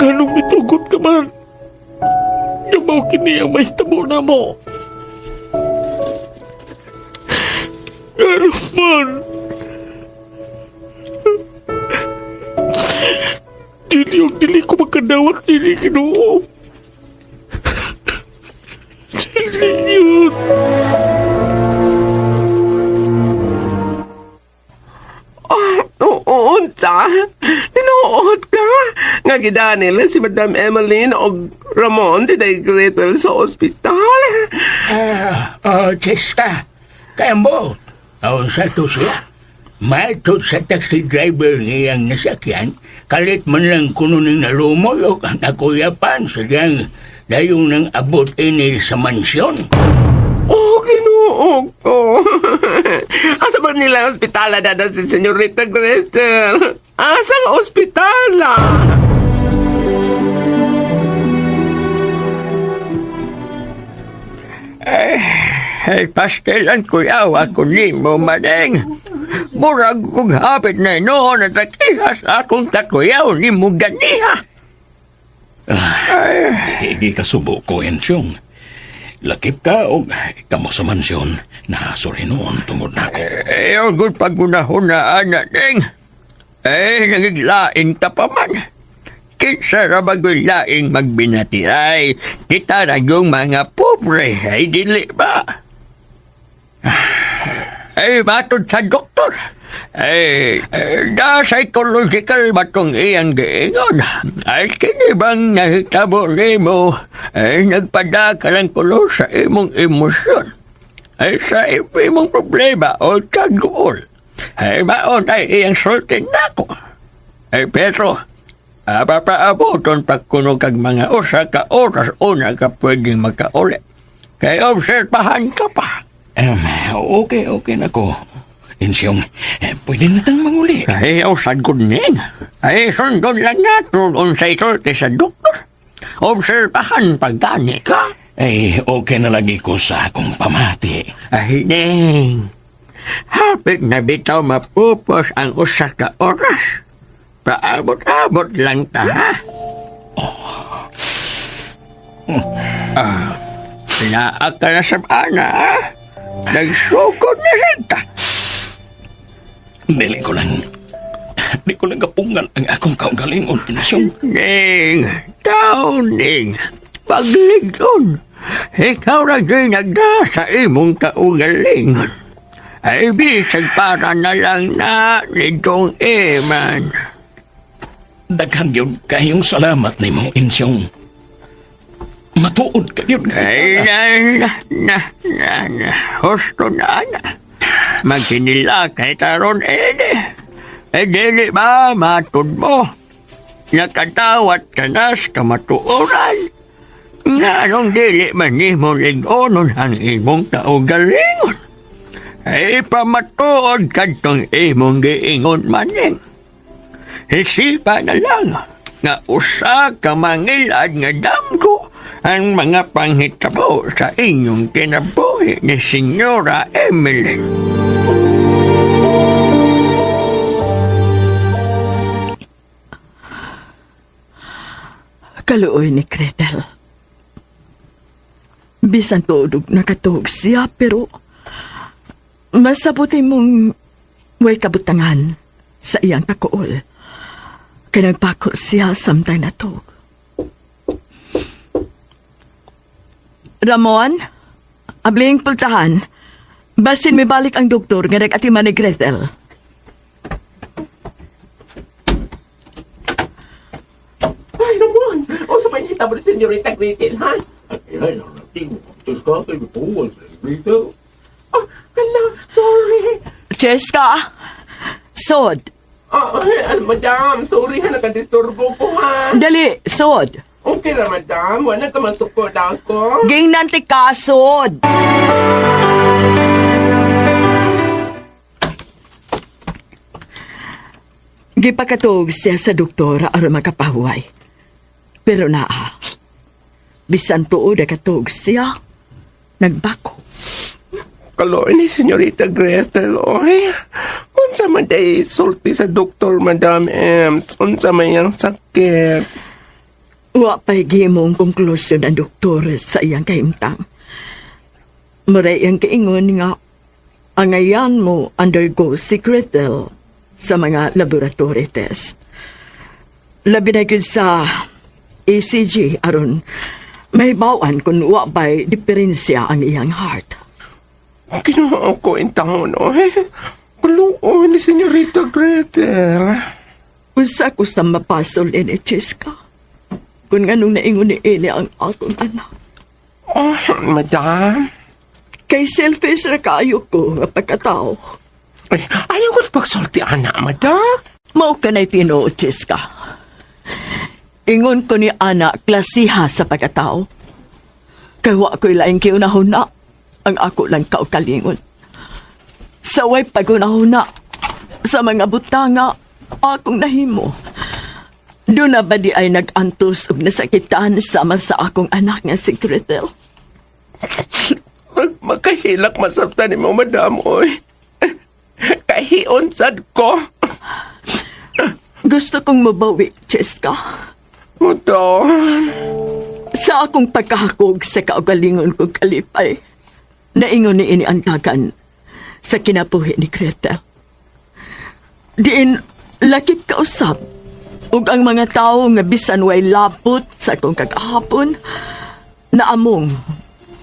B: Nganong mitugot ka man. Nga mao kini ang mahitabo namo. Nga naman. Dili og dili ko makadawat dili Ginoo. Dili yun.
L: Oo, unsa? Tinuod ka? Nga gidanil si Madam Emmeline og Ramon si Day Gretel sa ospital.
K: Ah, Chesta, kaya mo, aon sa to siya. Matod sa taxi driver ngiyang nasakyan, kalit man lang kuno ning nalumoy o nakuyapan sa diyang dayong nang abot ini sa mansyon.
L: Oh, Ginoo ko. Asa ba nila ang ospitala dada si Senyorita Gretel? Asa nga ospitala?
K: Ay, pastelan kuyaw ako nimo, maneng. Murag kong hapit na noon at akihas akong takuyaw ni mo ganiha.
F: Higi ka subo ko, Ensyong. Lakip ka o kamo sa mansyon na noon tungod nako.
K: Eh, good pagunahon na anak, Neng. Eh, nagiglaing ta pa man. Kinsa ra bagoy laing magbinatiray. Kita ra yung mga pobre, ay dili ba? Ay, matod sa doktor. Ay, eh, da psychological ba tong iyang giingon? Ay, kini bang nahitabo nimo? Ay, nagpada ka lang kulo sa imong emosyon. Ay, sa imong problema o kaguol. Ay, maon ay iyang sulti nako. Ay, Pedro, apapaaboton pagkuno kag mga usa ka oras una ka pwedeng makauli. Kay obserbahan ka pa.
F: Okay, okay na ko. Ensyong, eh, pwede na tang manguli.
K: Ay, usad ko ning. Ay, sundon lang nato unsay sulti sa doktor. Obserbahan pagkani ka.
F: Ay, okay na lagi ko sa akong pamati.
K: Ay, ning. Hapit na bitaw mapupos ang usa ka oras. Paabot-abot lang ta, ha? Ah, naa ka na sa ana, ha? Nagsukod na siya ta.
F: Dili ko lang, di ko lang kapungan ang akong kaugalingon, Ensyong.
K: Ning, tao ning, pagligon. Ikaw ra gyud nagda sa imong kaugalingon. Ay bisag para na lang na nitong iman.
F: Daghan gyud kayong salamat nimo, Ensyong. Matuod ka gyud.
K: Ay, na, na, na, na, na, husto na na. Magkinila kay taron ene. Eh, dili ba matud mo? Nakatawat ka na sa kamatuoran. Nga anong dili man nimo ligonon ang imong kaugalingon. Ay pamatuod kadtong imong giingon maning. Hisipa na lang nga usa ka mangilad nga damgo ang mga panghitabo sa inyong kinabuhi ni Senyora Emily.
D: Kaluoy ni Gretel. Bisan tuod og nakatuog siya, pero masabuti mong way kabutangan sa iyang kakuol. Kay nagpako siya samtang natuog. Ramon, abling pultahan. Basin may balik ang doktor nga nag-atiman ni Gretel.
L: Ay, Ramon! O sa panghita mo ni Senyorita Gretel, ha? Oh, hala, sorry.
D: Cheska! Sod!
L: Oh, ay, madam, sorry ha, nakadisturbo ko ha.
D: Dali, sod!
L: Okay ra, madam. Wala ka masukod ako.
D: Gingnan ti kasod! Gipakatuog siya sa doktor aron makapahuway. Pero naa, bisan tuod nakatuog siya, nagbako.
L: Kaloy ni Senyorita Gretel, oy. Unsa man day sulti sa doktor, Madam Ems? Unsa man yang sakit?
D: Wa pa'y gihimong konklusyon ang doktor sa iyang kahimtang. Muray iyang kaingon nga Angayan mo undergo si Gretel sa mga laboratory test. Labi na gyud sa ECG aron may bawan kung wa ba'y diferensya ang iyang heart.
L: Ginoo ko intawon, oy. Kaluoy ni Senyorita Gretel.
D: Usa ko sa mapasol ni Cheska. Kung nganong naingon ni ini ang akong anak.
L: Oh, madam.
D: Kay selfish ra kaayo ko nga pagkatao.
L: Ay, ayaw ko pagsulti, ana, madam.
D: Mao ka na'y tinuod, Cheska. Ingon ko ni Ana klasiha sa pagkatao. Kay wa ko'y laing kiunahuna ang ako lang kaugalingon. Sa way pagunahuna sa mga butanga akong nahimo. Doon na ba di ay nag-antos og nasakitan sama sa akong anak nga si Gretel?
L: Makahilak masabtan ni mo, madam, oy. Kahion sad ko.
D: Gusto kong mabawi, Cheska.
L: Madam.
D: Sa akong pagkahakog sa kaugalingon kong kalipay, naingon ni ini ang dagan sa kinabuhi ni Gretel. Diin, lakip kausap, ug ang mga tawo nga bisan way labot sa akong kagahapon, naamong,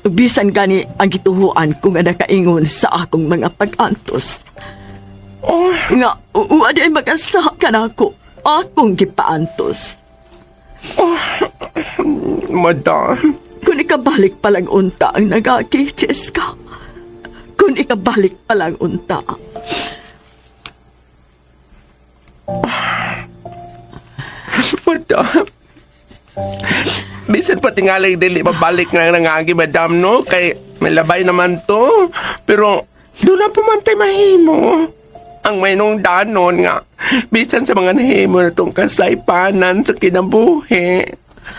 D: ug bisan gani ang gituhuan ko nga nakaingon sa akong mga pag-antos.
L: Oh.
D: Nga, wa di ay magasa ka na ako, akong gipaantos.
L: Oh, madam.
D: Kung ikabalik pa lang unta ang nagaki, Cheska. Kung ikabalik pa lang unta.
L: Madam. Bisan pa tingali dili mabalik nga nangagi, madam, no? Kay may labay naman to. Pero doon na pumantay mahimo. Ang may nung danon nga. Bisan sa mga nahimo na itong kasaypanan sa kinabuhi.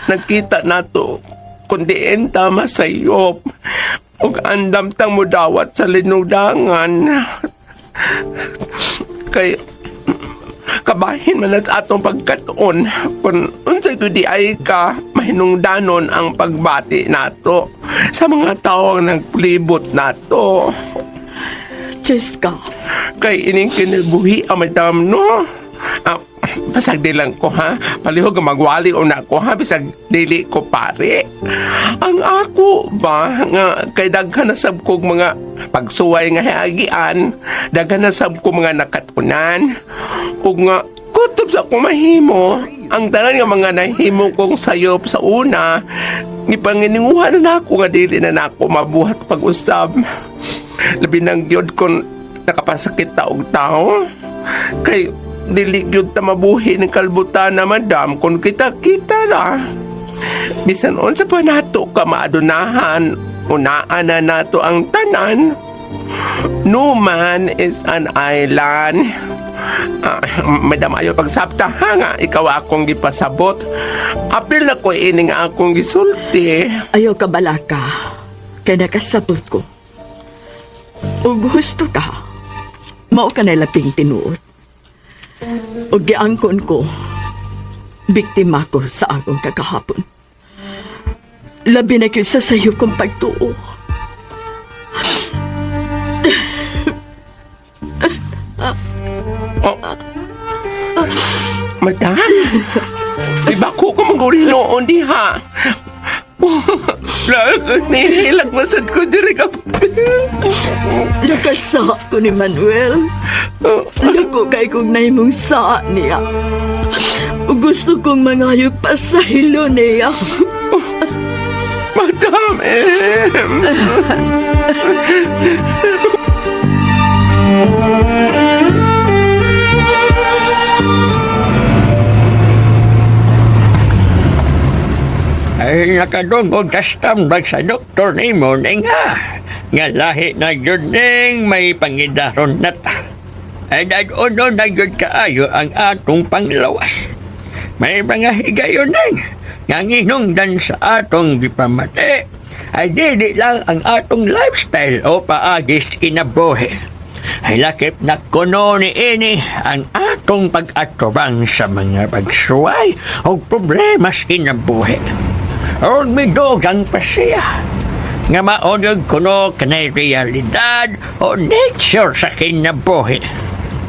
L: Nagkita na to. Kundi tama sayop. Ug andam tang mudawat sa linudangan. Kay kabahin man na sa atong pagkatuon kung unsay di ay ka mahinungdanon ang pagbati nato sa mga tao ang naglibot nato.
D: Cheska.
L: Kay ining kinabuhi ang madam, no? Ah, basag di lang ko, ha? Palihog ang magwali o na ko, ha? Bisag dili ko pare. Ang ako ba, nga kay daghan na sab kog mga pagsuway nga hiagian, daghan na sab ko mga nakatunan, ug nga kutob sa akong mahimo, ang tanan nga mga nahimo kong sayop sa una, gipangininguhan na nako nga dili na nako mabuhat pag-usab. Labi nang gyud kung nakapasakit ta og tao. Kay dili gyud ta mabuhi ng kalbutan na, madam, kung kita-kita ra. Bisan unsa pa nato ka maadunahan, unaan na nato ang tanan. No man is an island. Ah, madam, ayaw pagsabta ha nga ikaw akong gipasabot. Apil na ko ining akong gisulti.
D: Ayaw ka balaka, kay nakasabot ko. Ug husto ka, mao ka na labing tinuod. Ug giangkon ko, biktima ko sa akong kagahapon. Labi na gyud sa sayo kong pagtuo.
L: Oh. Madam, ibako ko mangguri noon diha. Nihilak masad ko diri ka.
D: Nakasa ko ni Manuel. Dako kay kong nahimong saa niya. Gusto kong mangayo pa sa hilo niya.
L: Madam, eh.
K: Ay nakadungog kastambag sa doktor ni mo ning ha. Nga lahi na gyud ning may pangidaron na ta. Ay dag-uno na gyud kaayo ang atong panglawas. May mga higayon ning nga nginungdan sa atong gipamati. Ay dili lang ang atong lifestyle o paagis kinabuhi. Ay lakip na kuno ni ini ang atong pag-atubang sa mga pagsuway o problema sa kinabuhi. Aron midugang pa siya. Nga maonog kuno kanay realidad o nature sa kinabuhi.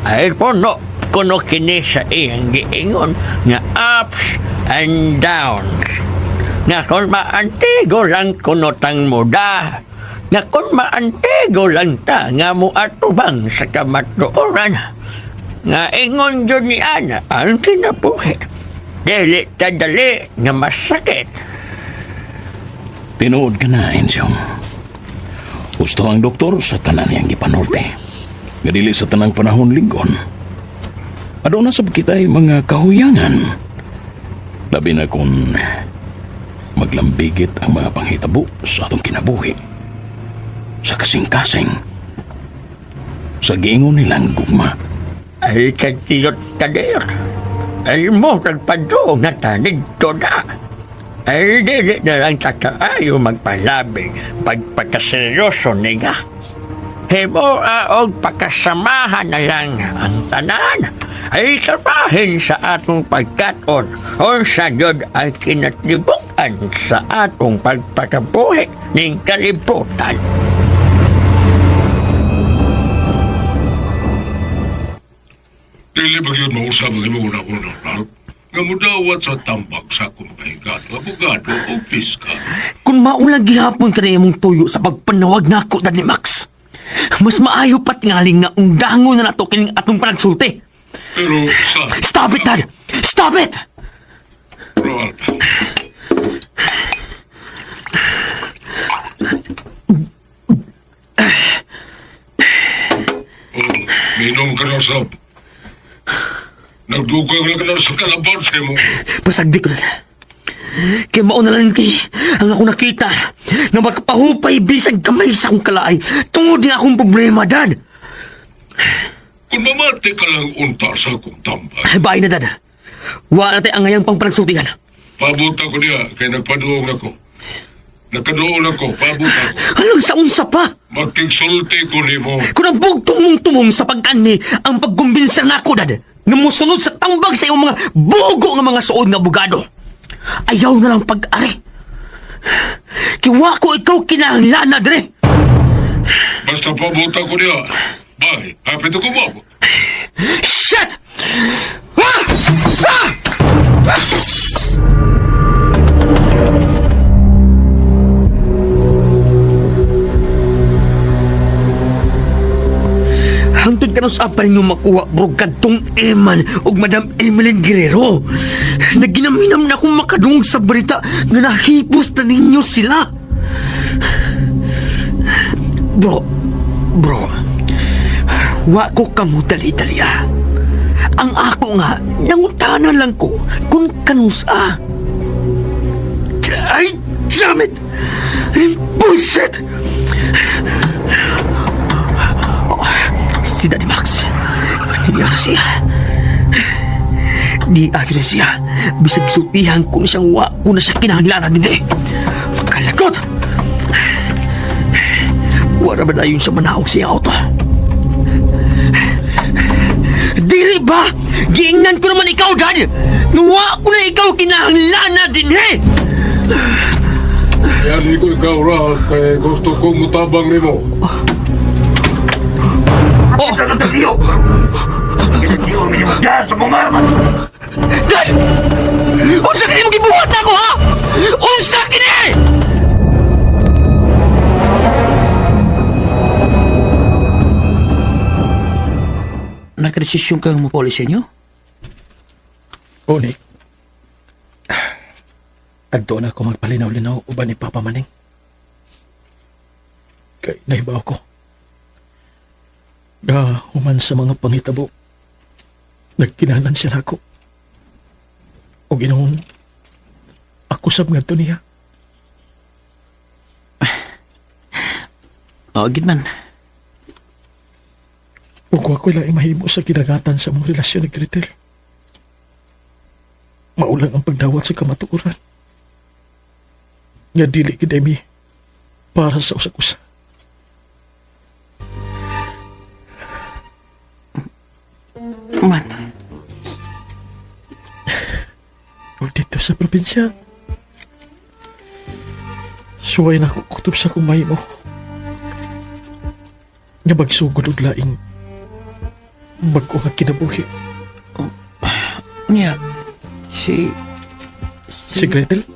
K: Ay puno kuno kini sa iyang giingon nga ups and downs. Nga kung maantigo lang kuno tang muda, nga kung maantigo lang ta nga muatubang sa kamatuoran, nga ingon jud ni Ana ang kinabuhi. Dili ta dali nga masakit.
F: Tinuod ka na, Ensyong. Gusto ang doktor sa tanan niyang gipanorte. Nga dili sa tanang panahon linggon. Aduna sab kita'y mga kahuyangan. Labi na kung maglambigit ang mga panghitabo sa atong kinabuhi. Sa kasing-kasing. Sa giingon nilang gugma.
K: Ay kagtiyot kadir. Ay mo kagpadong na tanig to na. Ay dili na lang kakaayo magpalabi pagpakaseryoso niya. Himo og pakasamahan na lang ang tanan. Ay trabahin sa atong pagkaton o sa Diyod ang kinatibukan sa atong pagpakabuhi ning kalibutan.
J: Dili ba yun mausap ang imong una-una, Ralph? Nga mudawat sa tambag sa akong mahigado, abogado o piskal.
I: Kung maulang gihapon ka na imong tuyo sa pagpanawag nako Dad ni Max. Mas maayo pat ngaling nga undangon na nato kining atong panagsulti.
J: Pero sa...
I: Stop it, Dad! Stop it!
J: Ralph, oh, minom ka na sab. Nagdugang lang ka na sa kalaban sa imo.
I: Pasagdi ko na. Kaya mauna lang kay ang ako nakita na magpahupay bisag kamay sa akong kalaay tungod nga akong problema, Dad.
J: Kung mamati ka lang unta sa akong tambay,
I: Ay, Bye na, Dad. Wa na tayo ang ngayang pang panagsultihan.
J: pabuta ko niya kay nagpaduong ako. Nakaduong ako, pabuta ko.
I: Alang sa unsa pa?
J: Magkigsulti ko nimo.
I: Kung ang bugtong mong tumong sa pagkani ang pagkumbinsa nako, Dad, nga mosunod sa tambag sa iyong mga bugo nga mga suod nga abogado. Ayaw na lang pag-ari. Kiwa ko ikaw kinahanglan na, dre.
J: Basta pabuta ko niya. Bye, hapit ako mo.
I: Shit! Ah! Ah! Hangtod ka sa pa ninyo makuha, bro, kadtong Eman ug Madam Emeline Guerrero. Naginaminam na akong makadungog sa balita nga nahipos na ninyo sila. Bro, bro, wa ko kamo dali-dali ah. Ang ako nga, nangutana lang ko kung kanusa. Ay, damn it! Bullshit! Oh, si Daddy Max, hindi na siya. Di agad na siya. Bisag sultihan ko na siyang wa ko na siya kinahanglanan din eh. Magkalagot! Wala ba na yun sa manaog siya auto? Dili ba? Giingnan ko naman ikaw, Dad! Nuwa ko na ikaw kinahanglan din eh!
J: Yan ko ikaw, Ralph, kay gusto kong mutabang nimo.
I: Oh! Dad! Unsa kini mo gibuhat na ako, ha? Unsa kini?
H: Nakadesisyon kang mapuli sa inyo?
B: O, Nick. Adto na ako magpalinaw-linaw uban ni Papa Maning. Kay nahibaw ko. Nga human sa mga pangitabo, nagkinalan siya nako. O ginoon, ako sab ngadto niya.
H: Oo, gid man.
B: Ug wa ko'y laing mahimo sa kinagatan sa mong relasyon ni Gretel. Maulang ang pagdawat sa kamatuoran. Nga dili gid mi para sa usag-usa.
H: Man,
B: Ug dito sa probinsya, Suway na ko kutob sa akong mahimo. Nga magsugod og laing bag-o nga kinabuhi.
H: Niya, si...
B: Si Gretel?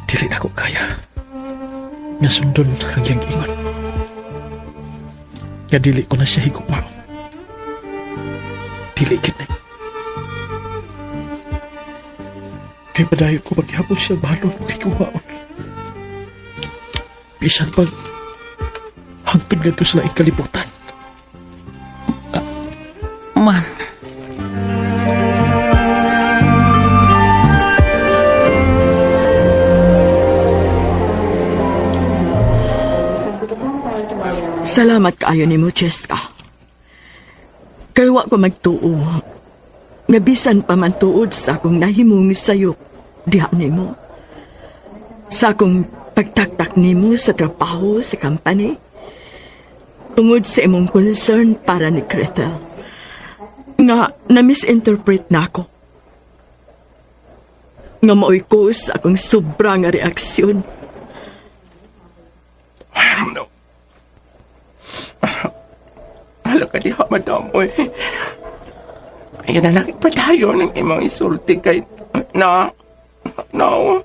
B: Dili na ko kaya nga sundon ang iyang ingon. Nga dili ko na siya higugmaon. Dili gid na. Kay padayon ko maghihapon siya bahalon og higugmaon. Bisan pag hangtod ngadto sa laing kalibutan.
H: Man.
D: Salamat kaayo nimo, Cheska. Kay wa ko magtuo. Nga bisan pa man tuod sa akong nahimong sayop diha nimo. Sa akong pagtaktak nimo sa trabaho sa company. Tungod sa imong concern para ni Gretel. Nga na-misinterpret na ako. Nga maoy ko sa akong sobra nga reaksyon.
L: No. Hala ka diha, madam. Uy. Ayan na lang, padayon ng imong isulti kay... Na. No.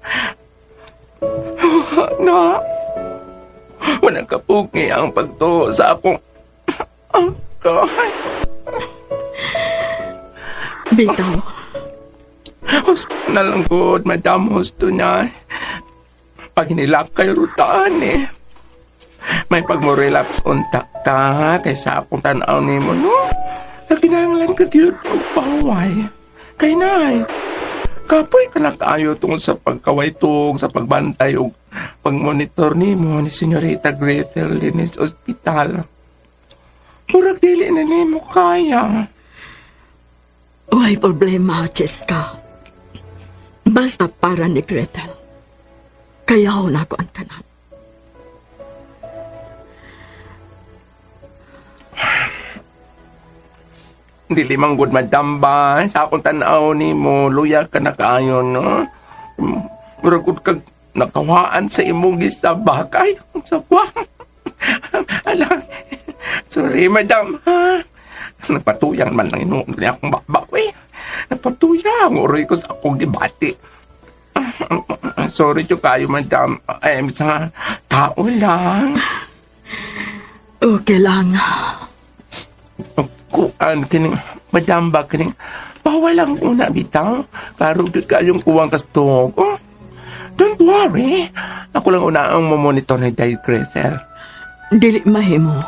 L: Na. Walang kapugi ang pagtuo sa akong... Angkay.
D: Bitaw.
L: Husto na lang good, madam. Husto na. Pag hinilak kay rutaan eh. May pag mo relax unta ka kaysa akong tanaw nimo, no? Nagkinahanglan ka gyud og paway. Kay nay, kapoy ka na kaayo tungod sa pagkawaytog, sa pagbantay og pagmonitor nimo ni Senyorita Gretel dinhi sa ospital. Murag dili na nimo kaya.
D: Way problema, Cheska. Basta para ni Gretel. Kayaw na ako ang tanan.
L: Dili man gud madam ba sa akong tan-aw nimo luya ka na kaayo no. Murag gud kag nakawaan sa imong gisabak. Ay, ang sabak. Ala, sorry madam ha. Nagpatuyang man lang ino ni akong bakbak eh. Nagpatuyang uroy ko sa akong gibati. Sorry jo kayo madam. Ay, sa tao lang.
D: Okay lang.
L: Kuan kining madam ba kining bawal lang una bitaw. Klaro gyud kayong kuwang kastog. Oh, don't worry. Ako lang una ang mamonitor ni Day Gretel.
D: Dili mahimo.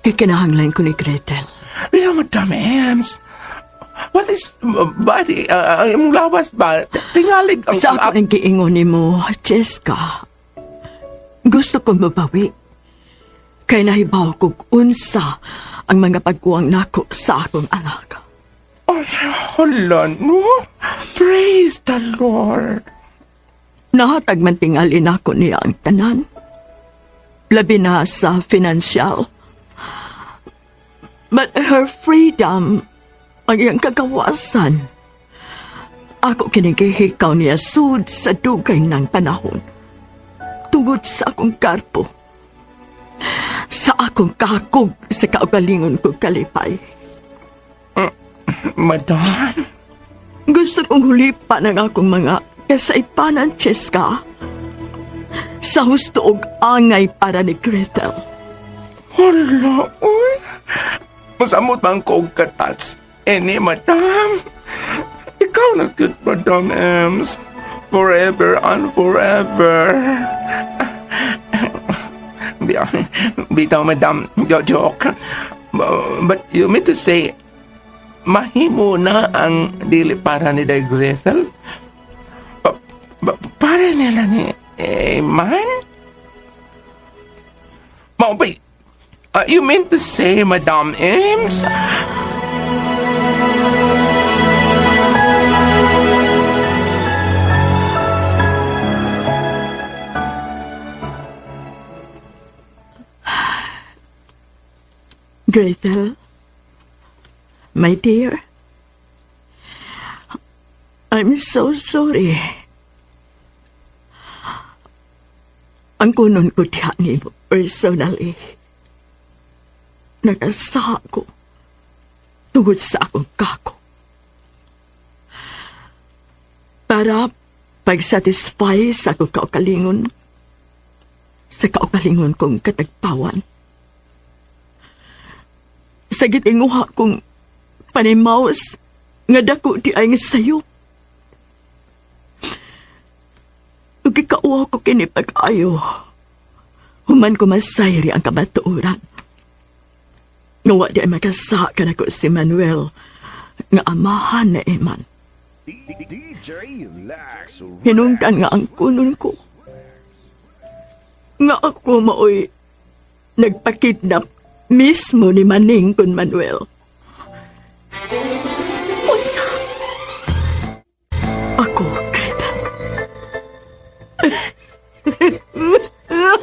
D: Kay kinahanglan ko ni Gretel.
L: Pero Madam Ems, what is body? Ang imong lawas ba? Tingalig ang...
D: Sa ako nang giingon nimo, Cheska. Gusto kong mabawi. Kay nahibaw kog unsa ang mga pagkuwang nako sa akong anak.
L: Ay, hala, no? Praise the Lord.
D: Nahatag man tingali nako niya ang tanan. Labi na sa financial. But her freedom ang iyang kagawasan. Ako kining gihikaw niya sud sa dugay ng panahon. Tungod sa akong karpo. Sa akong kakog sa kaugalingon kong kalipay.
L: Madam?
D: Gusto kong hulipan ang akong mga kasaypanan, Cheska. Sa husto og angay para ni Gretel.
L: Hala, uy. Masamot man ko og katats. Eni, madam. Ikaw na good, Madam Ems. Forever and forever. Bitaw, madam. Joke. But you mean to say, mahimo na ang dili para ni Day Gretel? Para nila ni Eman? Mao ba, you mean to say, Madam Ems?
D: Gretel, my dear, I'm so sorry. Ang kunon ko diha nimo personally. Nagasa ko tungod sa akong kako. Para pag-satisfy sa akong kaugalingon, sa kaugalingon kong katagpawan. Sa gitinguha kong panimaus nga dako di ay nga sayo. Ug gikauwaw ko kini pag-ayo. Human ko masayri ang kamatuoran. Nga wa di ay makasa ka nako si Manuel nga amahan na Eman. Hinungdan nga ang kunon ko. Nga ako maoy nagpakidnap mismo ni Maning kun Manuel.
C: Unsa?
D: Ako, Greta.
C: No!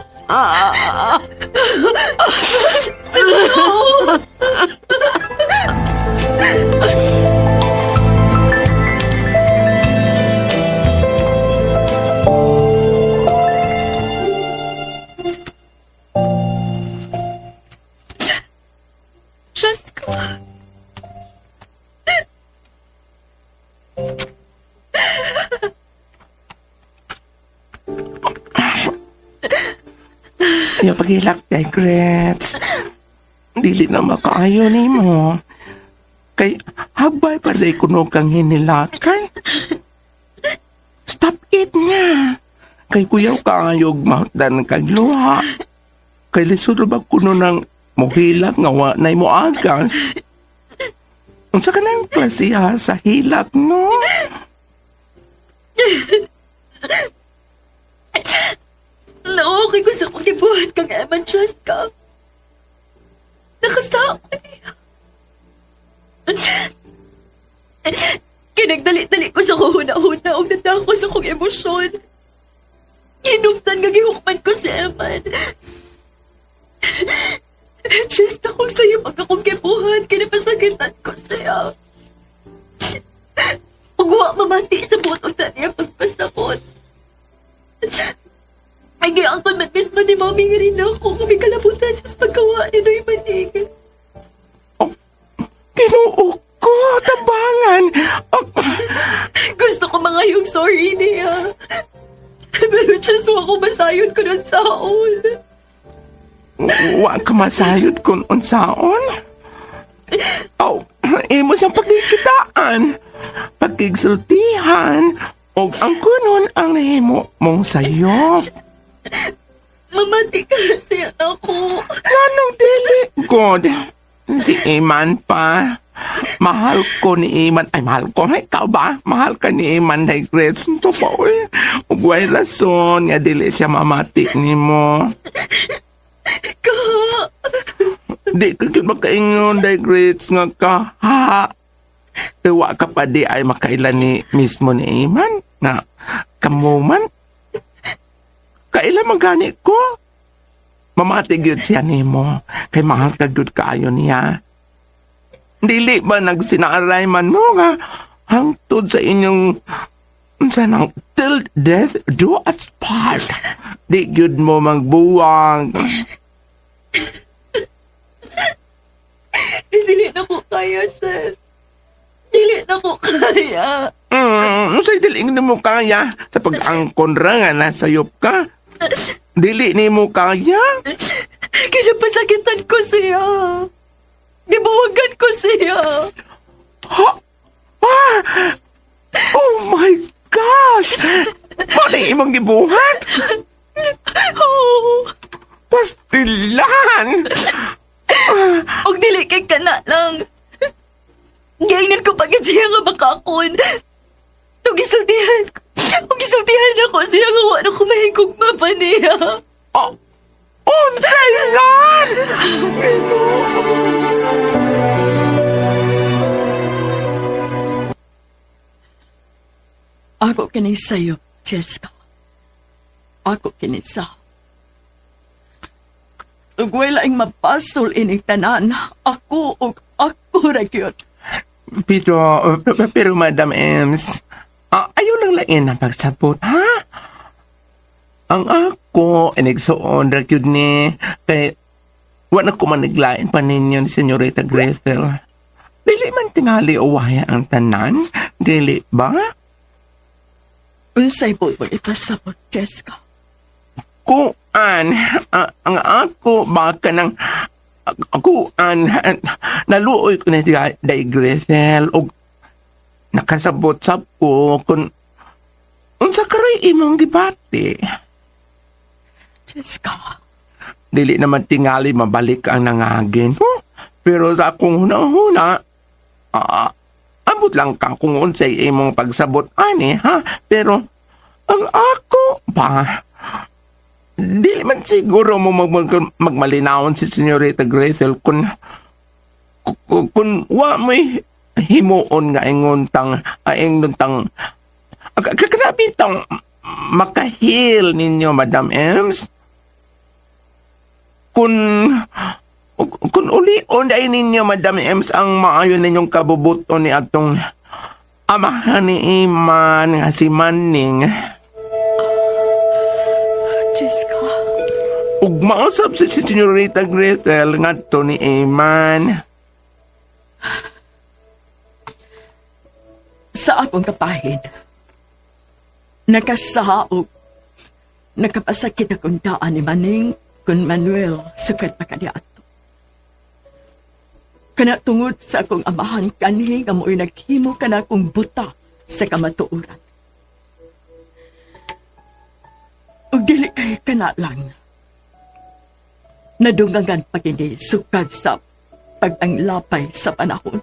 C: Diyos ko.
L: Ayaw paghilak, Regrets. Dili na makaayo nimo. Kay habay pa rin kuno kang hinilakan. Stop it nga. Kay kuyaw kaayog mahutdan kag luha. Kay lisod ba kuno ng mohilak nga wa nay mo agas. Unsa ka nang klasiha sa hilak, no?
C: No, okay ko sa kong gibuhat kang Eman, Diyos ka. Nakasako niya. Kinagdali-dali ko sa kuhuna-huna og nadako sa kong emosyon. Hinugtan nga gihukman ko si Eman. Just akong sa'yo pag akong gibuhat, kinapasakitan ko siya. Ug wa mamati sa buot og niya pagpasabot. Ay, kaya ang man mismo ni Mami nga rin ako kami kalabutan sa paggawa ni Noy Manig.
L: Ginoo ko, tabangan. Oh,
C: Gusto ko mga yung sorry niya. Pero just ako masayod ko nun saon.
L: Wa ka masayod kung unsaon. Oh, imo siyang pagkikitaan, pagkigsultihan, og ang kunon ang nahimo mong sayop.
C: Mamati kasi ako.
L: Nganong dili? God, si Iman pa. Mahal ko ni Iman. Ay, mahal ko. Ay, ikaw ba? Mahal ka ni Iman, Regrets. Ito pa, uy. Ug way rason nga dili siya mamati nimo.
C: Ka.
L: Di ka gyud makaingon, Regrets, nga ka. Ha? Wa ka pa di ay makailan ni mismo ni Iman. Nga, kamo man. Kaila man gani ko. Mamati gyud siya nimo. Kay mahal ka gyud kaayo niya. Dili ba nagsinaaray man mo nga hangtod sa inyong unsa nang till death do us part. Di gyud mo magbuwang.
C: Dili na ko kaya, Chess. Dili na ko kaya.
L: Unsay dili nimo kaya sa pag-angkon ra nga nasayop ka? Dili nimo kaya?
C: Kinapasakitan ko siya. Gibuwagan ko siya.
L: Ha? Ah! Oh my gosh! Mao na imong gibuhat?
C: Oh.
L: Pastilan!
C: Og dili kay kana lang. Gainan ko pagid siya nga makakon. Ug gisultihan ko. Ug gisultihan ako siya nga wa na ko mahigugma pa niya.
L: Oh, unsay nan?
D: Ako kini sayo, Cheska. Ako kini sa. Ug wala ang mapasol ining tanan. Ako ug ako ra gyud.
L: Pero, pero Madam Ems, Nganong lain ang pagsabot, ha? Ang ako, inigsuon ra gyud ni, kay wa na ko maniglain pa ninyo ni Senyorita Gretel. Dili man tingali uwaya ang tanan, dili ba?
D: Unsay po mo ipasabot, Jessica?
L: Kuan, ang ako baka ng kuan, naluoy ko ni Day Gretel og nakasabot sab ko kung unsa karoy imong gibati.
D: Jessica.
L: Dili naman tingali mabalik ang nangagin. Huh? Pero sa akong huna-huna, abot lang ka kung unsay imong pagsabot ani, ha? Pero ang ako pa, dili man siguro mo magmalinawon si Senyorita Gretel kung wa mo'y himuon nga ingon tang ingon tang kagrabe tang makahil ninyo, Madam Ems. Kung ulion ay ninyo, Madam Ems, ang maayo ninyong kabubuton ni atong amahan ni Iman nga si Maning.
D: Jessica.
L: Ug mausab si Senyorita Gretel ngadto ni Iman.
D: Sa akong kapahin, nakasaog, nakapasakit akong daan ni Maning kun Manuel sukad pa kaniadto. Kana tungod sa akong amahan kanhi nga mo'y naghimo kana akong buta sa kamatuoran. Ug dili kay kana lang. Nadungangan pa kini sukad sa pag-anglapay sa panahon.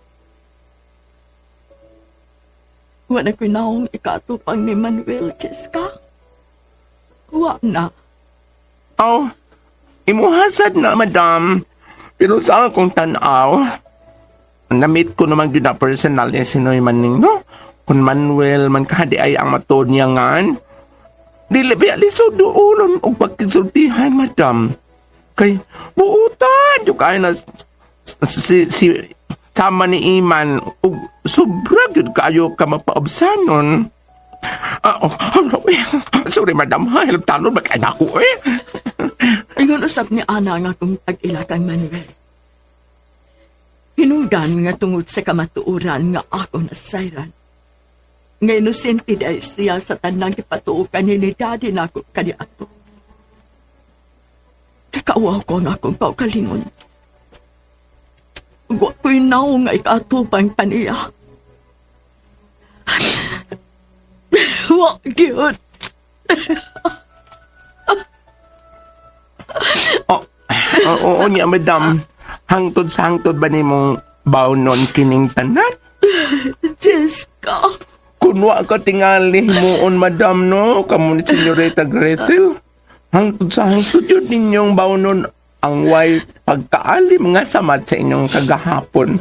D: Wa na ko'y naong ikatupang ni Manuel, Jessica. Wa na.
L: Oh, imuhasad na, madam. Pero sa akong tanaw, na-meet ko naman gyud na personal ni si Noy Maning, no? Kung Manuel man kahadi ay ang matod niya ngan, dili ba lisod duolon og pagkisultihan, madam. Kay buutan yung kaya na si sama ni Iman ug sobra gyud kayo ka mapaobsanon. Ah, oh, oh, eh, sorry, madam, ha, hilabtanon ba kay nako eh.
D: Ingon usab ni Ana nga akong tag-ila kang Manuel. Hinungdan nga tungod sa kamatuoran nga ako nasayran. Nga inosente dahil siya sa tanang gipatuokan ni daddy nako kaniadto. Kakauwaw ko ang akong kaugalingon. Ug wa ko'y naong nga ikaatupang paniya. Wa gyud.
L: Oh, oo niya, madam. Hangtod sa hangtod ba nimong bawnon kining tanan?
D: Jessica.
L: Kun wa ka tingali himuon, madam, no? Kamo ni Senyorita Gretel. Hangtod sa hangtod yun ninyong bawnon ang way pagkaalim nga samad sa inyong kagahapon.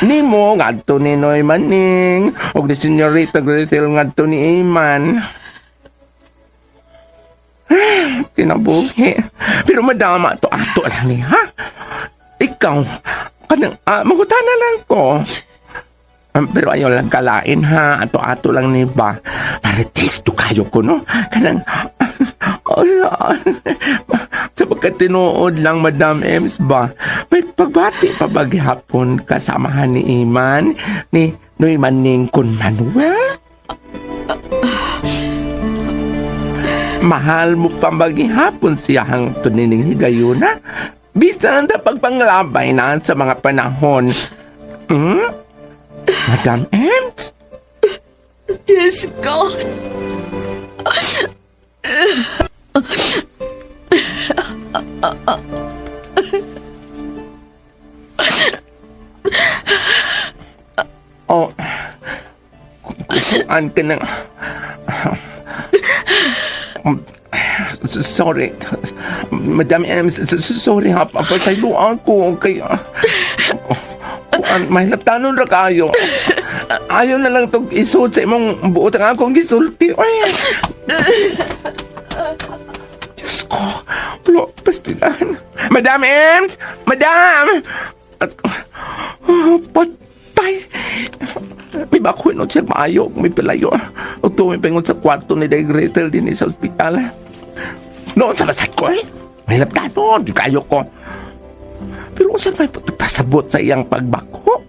L: Nimo, ngadto ni Noy Maning, og ni Senyorita Gretel ngadto ni Iman. Kinabuhi. Pero madam, ato lang ni, ha? Ikaw, kanang, mangutana lang ko. Pero ayaw lang kalain, ha? Ato-ato lang ni ba? Para testo kayo ko, no? Kanang, sa pagkatinuod lang, Madam Ems ba? May pagbati pa ba gihapon kasamahan ni Iman, ni Noy Maning kun Manuel? Mahal mo pa ba gihapon siya hangtod nining higayuna? Bisan sa pagpanglabay na sa mga panahon. Madam Ems?
D: Jessica.
L: Oh, kuan ka ng... Sorry. Madam Ems, sorry ha. Pasayloan ko kay... Kuan, mahilaptanon ra kayo. Ayaw na lang itong isuot sa imong buot ang akong gisulti. Ay! Diyos ko. Wala, pastilan. Madam Ems! Madam! At, oh, patay. May bakuin nun siya maayo, may pilayo. O to, may pingon sa kwarto ni Day Gretel din sa ospital. Noon sa basat ko eh. May labtanon, di kayo ko. Pero usa may pasabot sa iyang pagbako.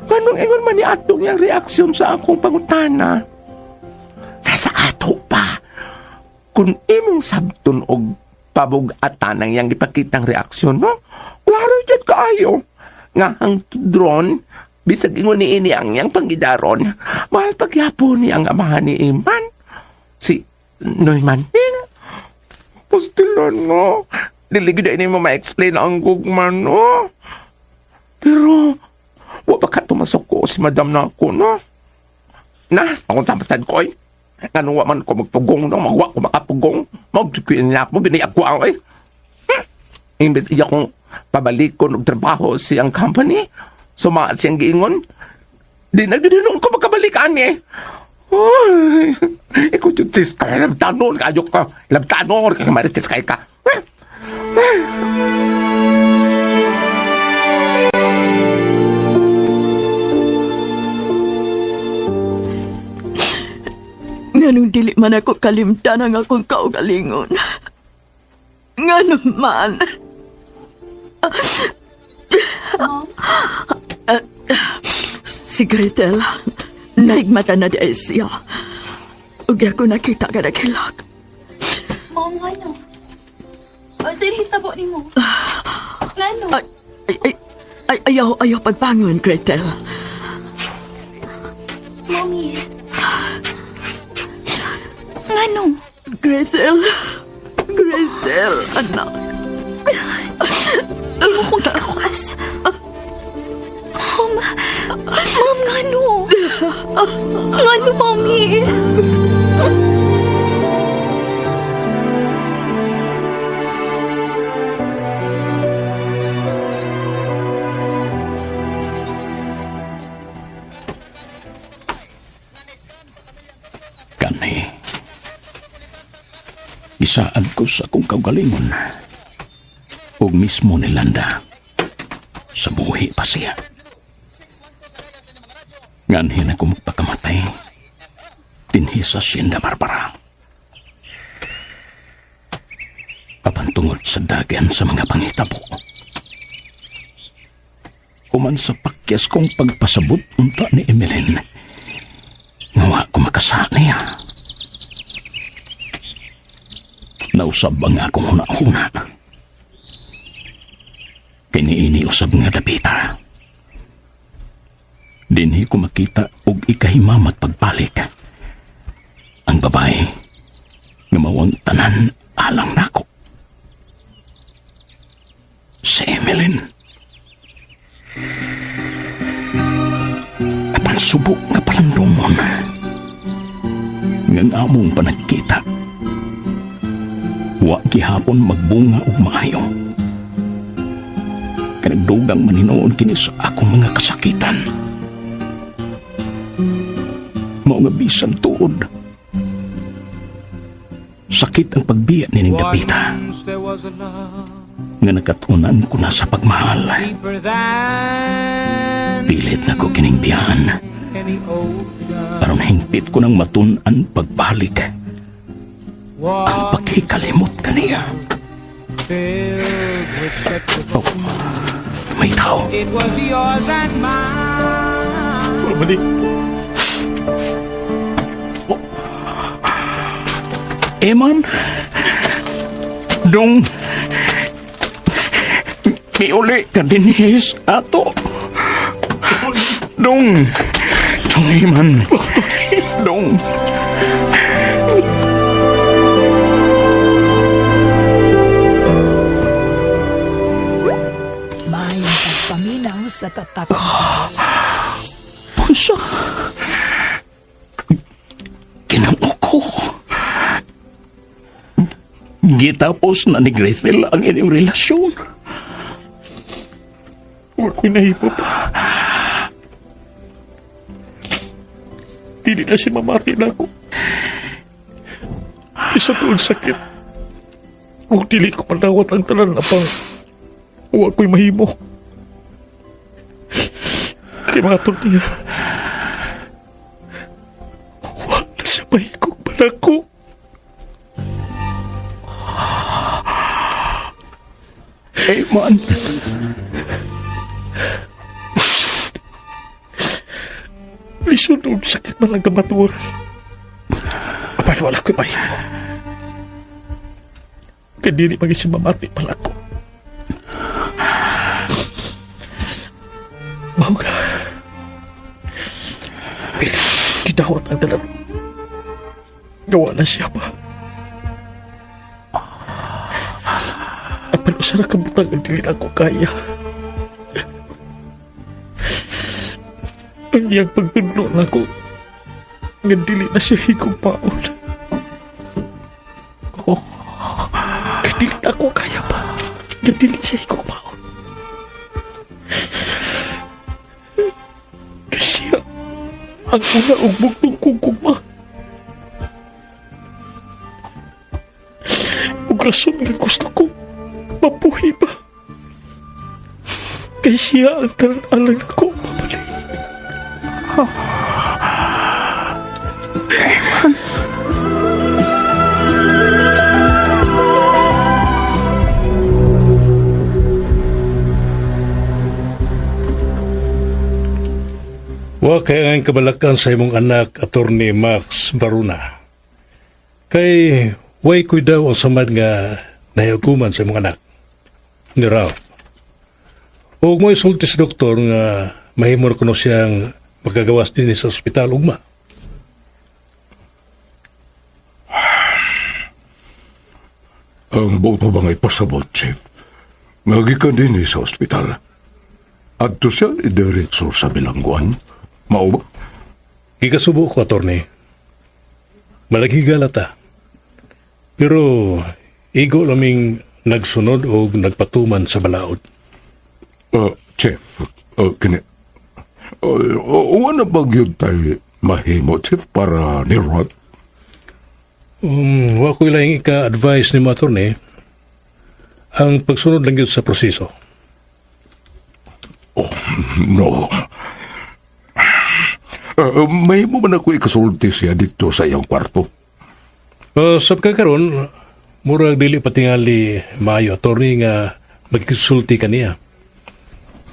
L: Ganong ingon man ni atong iyang reaksyon sa akong pangutana. Nasa ato pa. Kung imong sabton og pabugatan ang iyang gipakitang reaksyon mo, klaro jud kaayo. Nga ang drone, bisag ingon ni ini ang iyang pangidaron, mahal pagyapon ni ang amahan ni Iman. Si Noyman Ning. Postilon no. Dili gyud ini mo ma-explain ang gugma no. Pero wa pa ka tumasok si madam na ako no. Na, akong samasad ko eh. Ngano wa man ko magpugong no, magwa ko makapugong. Magtukuin na ako, binay ako ang eh. Imbes iya kong pabalik ko og trabaho siyang company. Suma siyang giingon. Di na gid ko makabalik ani. Ay, ikaw jud sis ka labtanon kayo ka. Labtanon ka marites kay ka.
D: Nganong dili man ako kalimtan ang akong kaugalingon. Nganong man.
C: Mom?
D: Si Gretel, naigmata na di ay siya. Ug ako nakita ka naghilak.
C: Mom, ngano? Unsa hitabo nimo? Ngano?
D: Ay, ay, ay, ay, ayaw, ayaw pagbangon, Gretel.
C: Mommy. Ngano?
D: Gretel, Gretel, anak.
C: Imo kong gikawas. Mom, Mom, ngano? Ngano, Mommy?
F: Kani. Isaad ko sa akong kaugalingon. Ug mismo ni Landa. Sa buhi pa siya. Nganhin ako magpakamatay. Dinhi sa Hacienda Barbara. Apan tungod sa dagan sa mga panghitabo. Human sa pakyas kong pagpasabot unta ni Emeline. Nga wa ko makasa niya. Nausab ang akong huna-huna. Kiniini usab nga dapita. Dinhi ko makita og ikahimamat pagbalik. Ang babae nga mao ang tanan alang nako. Si Emeline. Apan subo nga palandumon. Nga ang among panagkita. Wa gihapon magbunga og maayo. Kanagdugang maninoon kini sa akong mga kasakitan. Mao nga bisan tuod. Sakit ang pagbiya ni ning dapita. Nga nakatunan ko na sa pagmahal. Pilit na ko kining biyahan. Aron hingpit ko nang matun-an pagbalik. Ang pagkikalimot kaniya. Oh, may tao.
M: It was yours and mine.
B: Balik.
F: Eman, dong, miuli ka dinhis ato. Dong, dong Eman, dong.
N: May pagpaminaw sa tatak
F: Unsa? Ginoo ko. Gitapos na ni Gretel ang inyong relasyon.
B: Wa ko'y nahimo pa. Dili na si mamati na ako. Isa tuod sakit. Ug dili ko madawat ang tanan apang wa ko'y mahimo. Kay mga niya. Sa mahigugma nako. Eman. Lisod og sakit man ang kamatuoran. Apan wala ko'y mahimo. Kay dili man siya mamati pala ko. Mao ka. Pilit, gidawat ang tanan. Gawa na siya ba? Apan usa ra ka butang ang dili nako kaya. Ang iyang pagtudlo nako nga dili na siya higugmaon. Oh, kay dili na ako kaya pa. Nga dili siya higugmaon. Kay siya ang una ug bugtong kong gugma. Ug rason nga gusto ko mabuhi pa. Kay siya ang tanan alang nako mabalik.
J: Wa kay ang kabalakan sa imong anak, Attorney Max Baruna. Kay way ko'y daw ang samad nga nahiukuman sa imong anak, ni Ralph. Ug mo isulti sa doktor nga mahimo na kuno siyang magagawas din sa ospital ugma.
O: Ang buot mo ba nga ipasabot, Chief? Nga gikan din sa ospital. Adto siya idiretso sa bilangguan. Mao ba?
J: Gikasubo ko, attorney. Malaghiga ta. Pero igo laming nagsunod o nagpatuman sa balaod.
O: Chief, kini... Wala ba gyud tayo mahimo, Chief, para ni Rod?
J: Wa ko'y laing ika-advise ni mo, attorney. Ang pagsunod lang yun sa proseso.
O: Oh, no. Mahimo man ako ikasulti siya dito sa iyang kwarto.
J: Sa pagkakaroon, murag dili patingali maayo, attorney, nga magkisulti kaniya.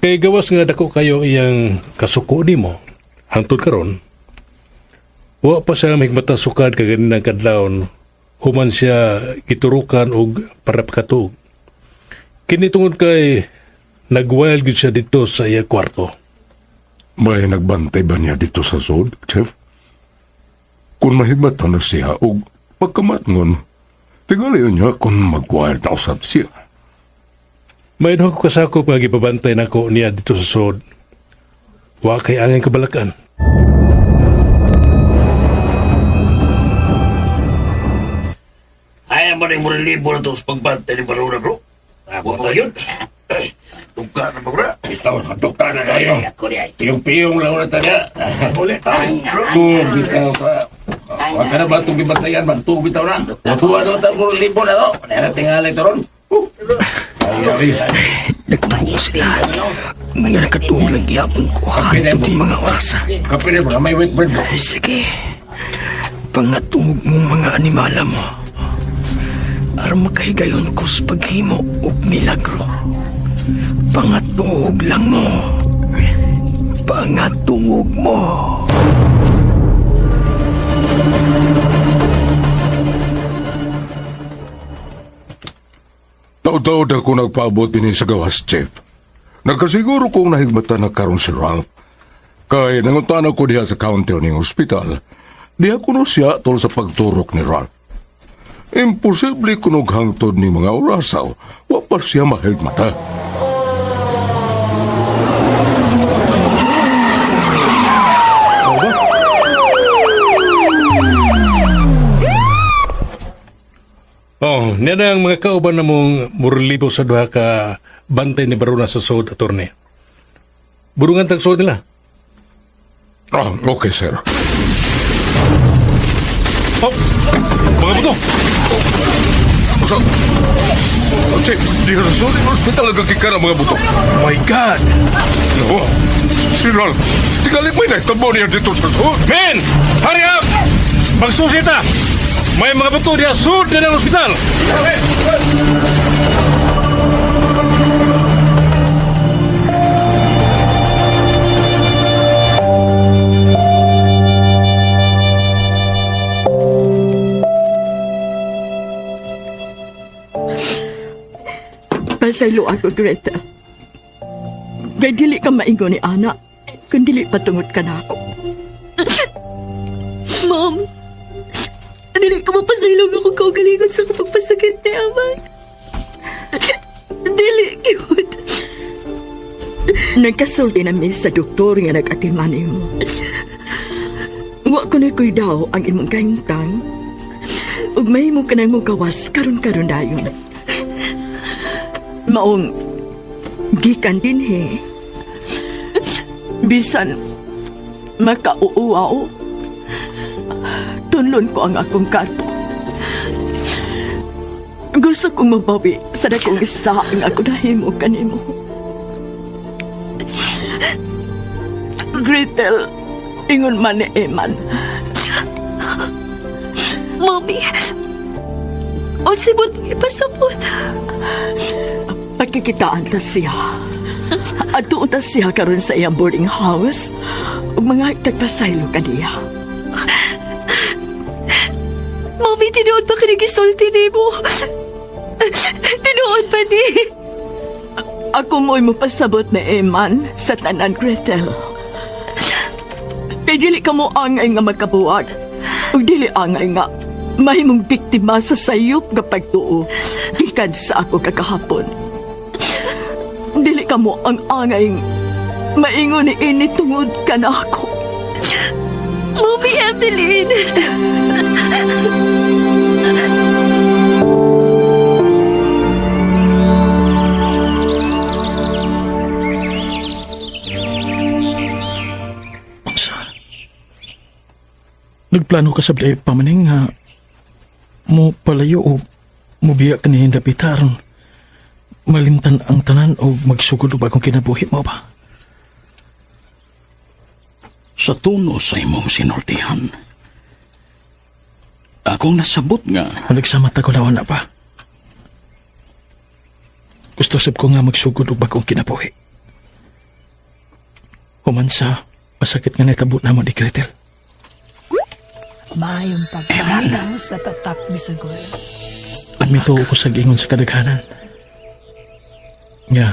J: Kay gawas nga dako kayo iyang kasuko nimo hangtod karon. Wa pa siya mahigmata sukad kaganinang kadlawon human siya giturukan og para pakatuog. Kini tungod kay nagwild gyud siya dito sa iyang kwarto.
O: May nagbantay ba niya dito sa sod, Chef? Kung mahigmata na siya og pagkamatngon, tingali niya kung mag-wild na usab siya.
J: May duha ko kasakop nga gipabantay nako niya dito sa sod. Wa kay angay kabalakan.
H: Ayaw mo na yung libo na ito sa pagbantay ni Baruna, bro. Ako pa yun. Tugka na ba, bro?
F: Ito, tugka na kayo. Piyong-piyong lang na taga. Ulit. Tug, bitaw ka. Huwag ka na ba itong gibantayan? Magtug, bitaw na. Tuwa na ito, libo na ito. Naratingalay ito ron. Ay, ay.
I: Nagtuo sila. Nga nakatuo lang gihapon ko hantod di mga orasa.
F: Kape na ba? May wet bird ba?
I: Ay, sige. Pangatungog mong mga animala mo. Aron makahigayon ko sa paghimo og milagro. Pangatungog lang mo. Pangatungog mo.
O: Taod-taod ako nagpaabot din sa gawas, Chief. Nagkasiguro kong nahigmata na karon si Ralph. Kay nanguntan ako diha sa counter ning ospital. Diha kuno siya tol sa pagturok ni Ralph. Imposible kunog hangtod ni mga orasaw. Wa pa siya mahigmata.
J: Oh, niya na ang mga kauban na mong murlibo sa duha ka bantay ni Baruna sa sod, attorney. Burungan tag sod nila.
O: Ah, okay, sir.
J: Oh, mga buto!
O: Sa... Oh, Chief, di sa sod ng hospital nagkakika ng mga buto.
J: My God!
O: No, si Ralph, tingali may nagtabo niya dito sa sod.
J: Men! Hurry up!
P: Magsusi ta! May mga bato diha sud na ng ospital!
D: Pasaylo ako, Greta. Kay dili ka maingon ni Ana, kung dili patungod ka na ako.
C: Mom, dili ko mapasaylo ako kaugalingon sa kapagpasakit ni Aman. Dili, cute.
D: Nagkasulti na mi sa doktor nga nag-atiman nimo. Wa ko na daw ang imong kahimtang. Ug mahimo ka nang mugawas karon-karon dayon. Maong gikan dinhi. Bisan makauuaw, tunlon ko ang akong karpo. Gusto kong mabawi sa dakong isa ang ako nahimo kanimo. Gretel, ingon man ni Eman.
C: Mommy, unsay mo ipasabot?
D: Pagkikitaan ta siya. Adtuon ta siya karon sa iyang boarding house ug mga tagpasaylo kaniya.
C: Mommy, tinuod ba kini gisulti nimo? Tinuod ba ni?
D: Ako mo'y mapasabot na Eman sa tanan, Gretel. Kay dili ka mo angay nga magkabuwag. Ug dili angay nga mahimong biktima sa sayop nga pagtuo gikan sa ako kakahapon. Dili ka mo ang angay maingon ni ini tungod ka na ako.
C: Mommy Emeline!
B: Unsa? Nagplano ka sa blay pamaning nga mo palayo o mubiya ka ni hindapita aron malintan ang tanan o magsugod og bagong kinabuhi mo ba?
F: Sa tuno sa imong sinultihan, akong nasabot nga
B: Nagsama ta ko na pa. Gusto sab ko nga magsugod og bagong kinabuhi. Human sa masakit nga naitabo namo ni Gretel.
N: Maayong pagpaminaw sa Tatak Bisagol.
B: Admito ko sa giingon sa kadaghanan. Nga,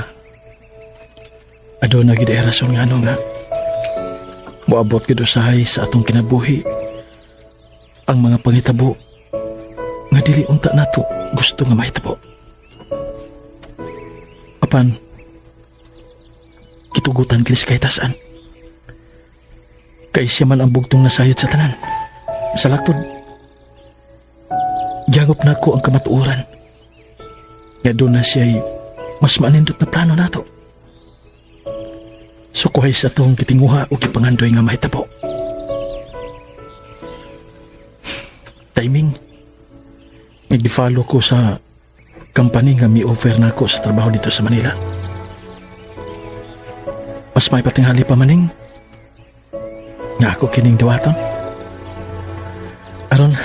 B: aduna gid ay rason nga ano nga, moabot gid usahay sa atong kinabuhi ang mga pangitabo nga dili unta nato gusto nga mahitabo. Apan, kitugutan kini sa kahitasan. Kay siya man ang bugtong nasayod sa tanan. Sa laktod, giyangop na ko ang kamatuoran. Nga doon na siya'y mas maanindot na plano nato. Sukuhay sa tong kitinguha o kipangandoy nga mahitabo. Timing. Nag-follow ko sa company nga mi-offer na ako sa trabaho dito sa Manila. Mas may patinghali pa maning nga ako kining dawaton. Aron,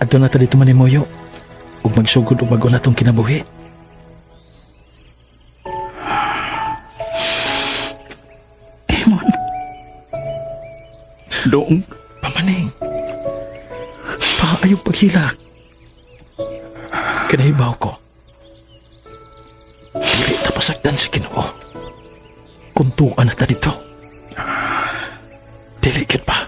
B: adto na ta dito manimoyo ug magsugod og bag-o natong kinabuhi.
F: Emon. Dong.
B: Pamaning. Paayong paghilak. Kinahibaw ko. Dili ta pasagdan sa Ginoo. Kuntuan na ta dito. Dili gid pa.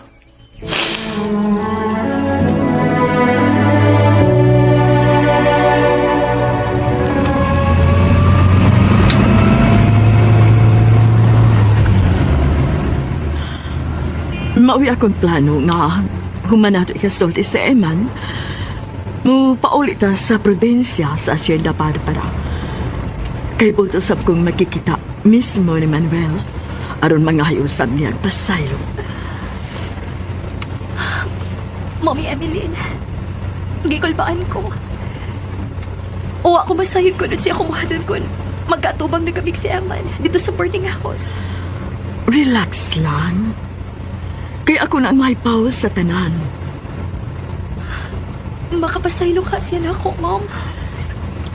D: Mauwi akong plano nga humanato ikasulti sa Eman. Mo paulit ta sa probinsya sa Hacienda Barbara. Kay buto sab kong makikita mismo ni Manuel aron mangayo sab niya ang pasaylo.
C: Mommy Emeline, gikulbaan ko. Uwa ko masayod ko nun siya kumuha kun magkatubang na kami si Eman dito sa boarding house.
D: Relax lang. Kay ako na ang may power sa tanan.
C: Makapasaylo ka siya nako, Mom.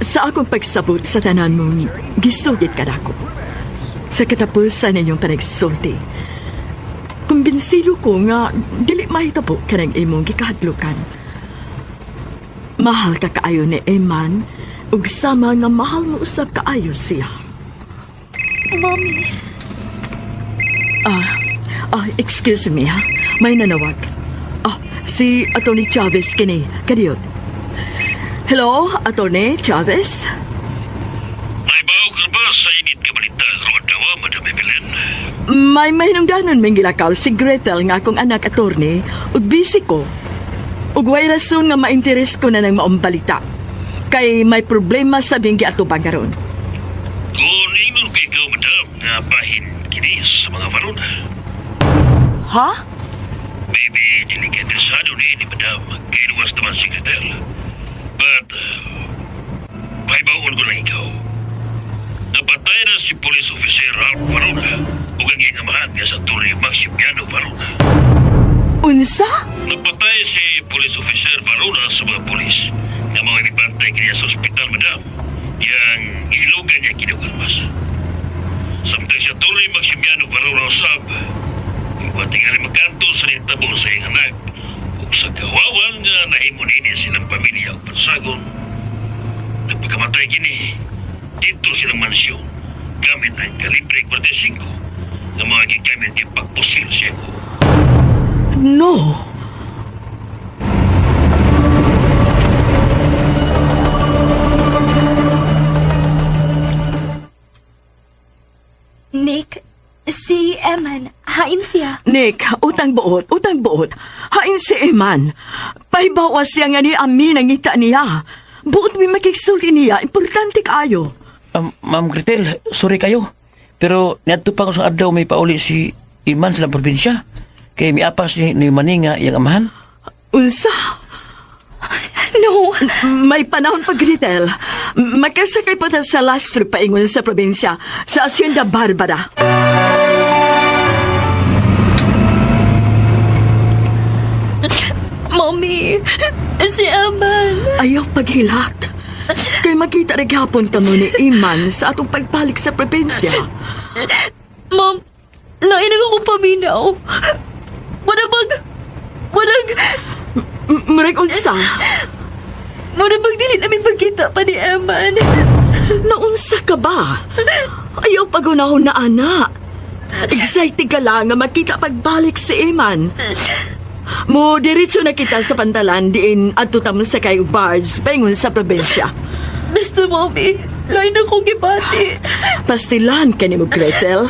D: Sa akong pagsabot sa tanan mong gisugit ka nako. Sa katapusan ninyong panagsulti, kumbinsido ko nga dili mahitabo kanang imong gikahadlukan. Mahal ka kaayo ni Eman ug sama nga mahal mo usab kaayo siya.
C: Mommy.
D: Excuse me ha. May nanawag. Si Atty. Chavez kini. Kadiyot. Hello, Atty. Chavez?
J: May bawo ka ba sa init ka balita karon adlaw, Madam Evelyn?
D: May mahinungdanon may gilakaw si Gretel nga akong anak attorney ug busy ko. Ug way rason nga mainteres ko na ng maong balita. Kay may problema sa binggi atubang karon.
J: Kung ingon ko ikaw, Madam, nga bahin kini sa mga varona.
D: Ha?
J: Maybe dili ka interesado ni Madam kay luwas naman si Gretel. But, pahibaon ko lang ikaw. Napatay na si Police Officer Ralph Varona ug ang iyang amahan nga sa Atty. Maximiano Varona.
D: Unsa?
J: Napatay si Police Officer Varona sa mga pulis nga mga mibantay kaniya sa ospital, Madam. Yang ilugan niya kinukalmas. Samtang si Atty. Maximiano Varona usab, tingali magkanto sa nitabo sa iyang anak ug sa kawawan nga nahimo nini silang pamilya ug pansagon. Nagpakamatay kini dito silang mansyon gamit ang kalibre 45 nga mga gigamit kay pagpusil siya ko.
D: No!
C: Nick, si Eman, hain siya.
D: Nick, utang buot, utang buot. Hain si Eman. Pahibawa siya nga ni Amin ang ngita niya. Buot mi makigsulti niya, importante kaayo.
H: Ma'am Gretel, sorry kayo. Pero niadto pa ko sa adlaw may pauli si Iman sa probinsya. Kay miapas ni Maninga iyang amahan.
D: Unsa?
C: No.
D: May panahon pa, Gretel. Makasakay pa ta sa last trip paingon sa probinsya, sa Hacienda Barbara.
C: Mommy, si Eman.
D: Ayaw paghilak. Kay makita na gihapon kamo ni Iman sa atong pagbalik sa probinsya.
C: Mom, lain ang akong paminaw. Wala bang... Walang...
D: Murag unsa?
C: Wala bang dili namin pagkita pa ni Eman?
D: Naunsa ka ba? Ayaw pagunahon na anak. Excited ka lang nga makita pagbalik si Eman. Mo diretso na kita sa pantalan diin adto ta mo sa kay barge paingon sa probinsya.
C: Basta, Mommy, lain akong gibati.
D: Pastilan ka ni mo, Gretel.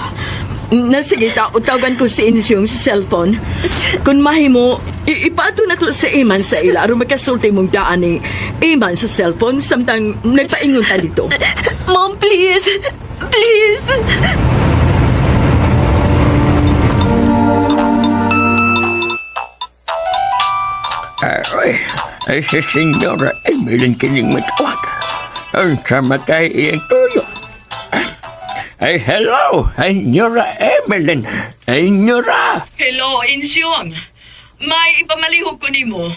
D: Nasige ta, utawagan ko si Insyong sa cellphone. Kung mahimo, ipato na to sa Iman sa ila aron makasulti mong daan ni Iman sa cellphone samtang nagpaingon ta dito.
C: Mom, please. Please.
K: Ay, si Senyora Evelyn kining matawag. Ang samatay iyang tuyo. Ay, hello, Senyora Evelyn. Senyora.
D: Hello, Insyong. May ipamalihog ko nimo.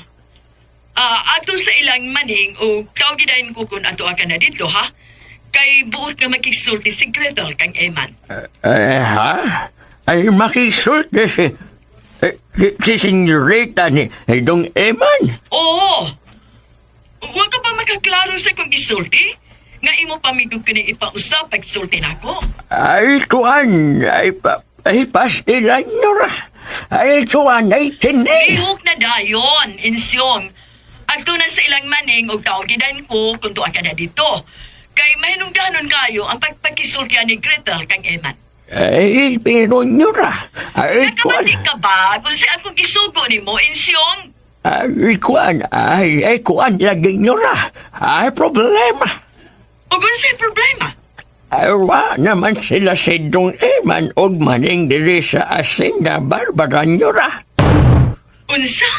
D: Ato sa ilang maning o tawgidahin ko kung ato ka na dito, ha? Kay buot nga makisulti si Gretel kang Eman.
K: Ha? Ay, makisulti si Senyorita ni Dong Eman.
D: Oo! Huwag ka pa makaklaro sa kong gisulti? Nga imo pamigog ko ni ipausap pagsulti nako.
K: Ay, kuan, ay, pa, ay, pastilan nyo ra. Ay, kuan, ay, tini.
D: Lihok na dayon, Insyong. Adto na sa ilang maning og tawgidan ko kung tuwa ka na dito. Kay mahinungdanon kayo ang pagpakisultian ni Gretel kang Eman.
K: Ay, pero nyo ra. Ay, kuan.
D: Nakabati ka ba kung sa akong gisugo nimo, Insyong?
K: Ay, kuan, ay, kuan, lagi nyo ra. Ay, problema.
D: O kung sa'y problema?
K: Ay, wa naman sila si Dong Eman og maning diri sa Hacienda Barbara nyo ra.
D: Unsa?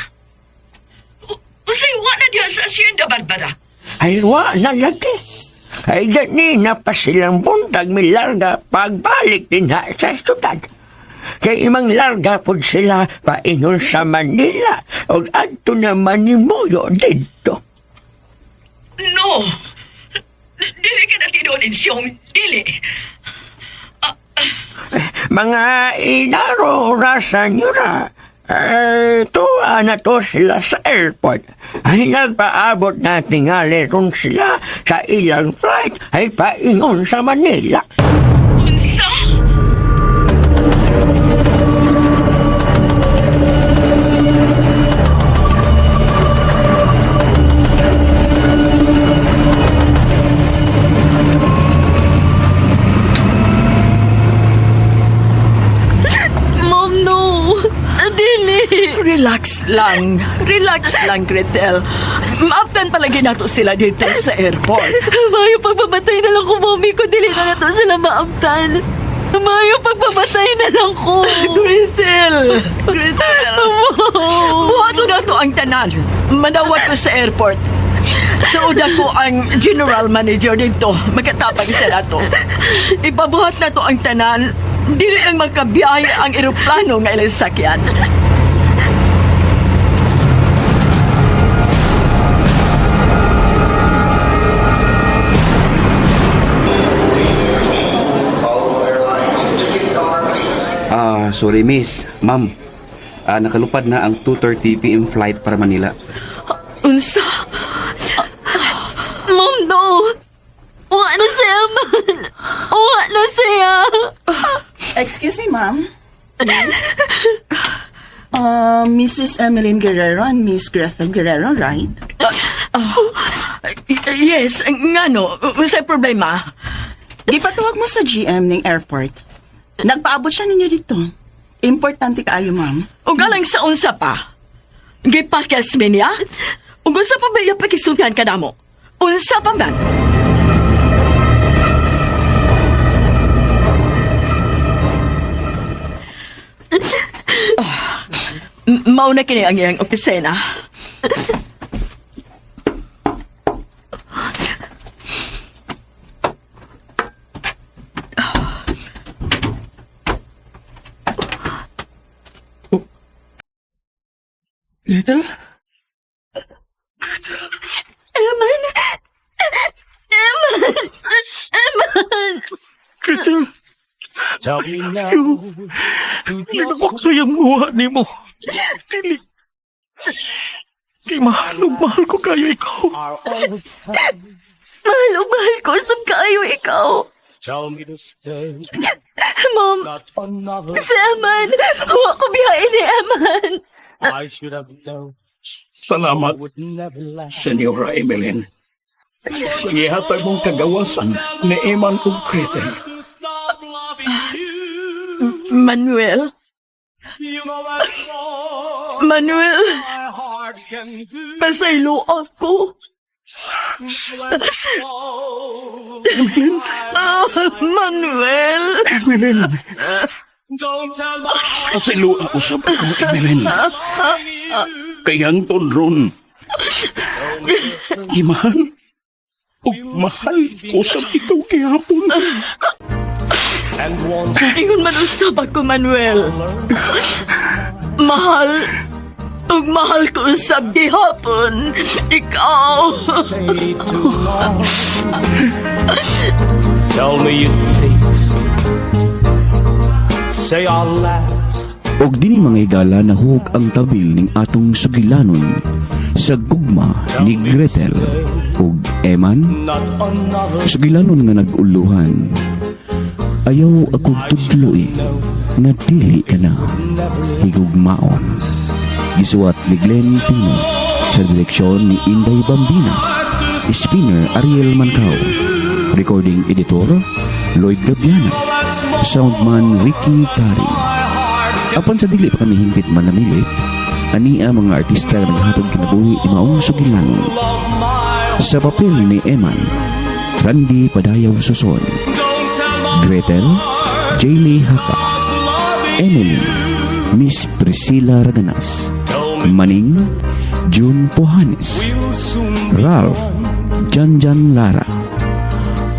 D: Unsay wa na diyan sa Hacienda Barbara?
K: Ay, wa na lagi. Ay, ganina pa silang buntag milarga pagbalik din ha sa syudad. Kay imang larga pod sila paingon sa Manila. Og adto naman ni Moyo didto.
D: No! Dili ka na tinuod, Insyong. Dili.
K: Mga inaro ra, senyora. Eh, tuwa na to sila sa airport. Ay nagpaabot na tingali ron sila sa ilang flight ay paingon sa Manila.
D: Unsa?
C: Mom, no! Dili!
D: Relax lang. Relax lang, Gretel. Maaptan palagi nato sila dito sa airport.
C: Mayo pagbabatay na lang ko, mommy, ko dili na nato sila maamtan. Mayo pagbabatay na lang ko.
D: Gretel! Gretel! Buhato na to ang tanan. Manawat ko sa airport. Suoda ko ang general manager dito. Magkatapang sa nato. Ipabuhat na to ang tanan. Dili lang magkabiyahe ang eroplano nga ilang sakyan.
Q: Ah, sorry miss. Ma'am, nakalupad na ang 2:30 p.m. flight para Manila.
D: Unsa?
C: Mom, no! Wa na siya, man! Wa na siya!
R: Excuse me, ma'am. Miss? Mrs. Emeline Guerrero and Miss Gretel Guerrero, right?
D: Yes, ngano, unsay problema?
R: Gipatawag mo sa GM ng airport. Nagpaabot siya ninyo dito. Importante kaayo, ma'am.
D: Ug alang sa unsa pa? Gipakyas mi niya? Ug unsa pa ba iya pakisultihan ka namo? Unsa pa man? Ah, mao na kini ang iyang opisina.
B: Gretel?
C: Eman! Eman! Eman!
B: Gretel!
M: Tell me now.
B: Dili na ko kayang muha nimo. Dili. Kay mahal ug mahal ko kayo ikaw.
C: Mahal ug mahal ko sab kaayo ikaw.
M: Tell me to stay.
C: Mom,
M: Not another.
C: si Eman! Wa ko biyahe ni Eman!
M: I should have known.
F: Salamat,
M: Would never last.
F: Senyora Emeline. Sa gihatag mong kagawasan ni Eman ug Gretel.
D: Manuel? Manuel, pasaylo ako. Ah, Manuel!
F: Emeline! Pasaylo ako usab ako, Emeline. Kay hangtod ron. Imahal. Ug mahal ko sa ikaw gihapon.
D: Ingon man usab ako, Manuel. Mahal. Ug mahal ko usab gihapon. Ikaw.
M: Tell me it takes. Say our laughs.
S: Og dini mga higala nahug ang tabil ning atong sugilanon sa gugma ni Gretel ug Eman.
M: Not another.
S: Sugilanon nga nag-uluhan. Ayaw akong tudloi nga dili ka na higugmaon. Gisuwat ni Glenn Pino sa direksyon ni Inday Bambina. Spinner Ariel Mancao. Recording editor Lloyd Gabiana. Soundman Ricky Tari. Apan sa dili pa kami hingpit manamilit, ania mga artista nga naghatag kinabuhi ni maong sugilanon. Sa papel ni Eman, Randy Padayaw Suson. Gretel, Jamie Haka. Emily, Miss Priscilla Raganas. Maning, June Pohanes. Ralph, Janjan Lara.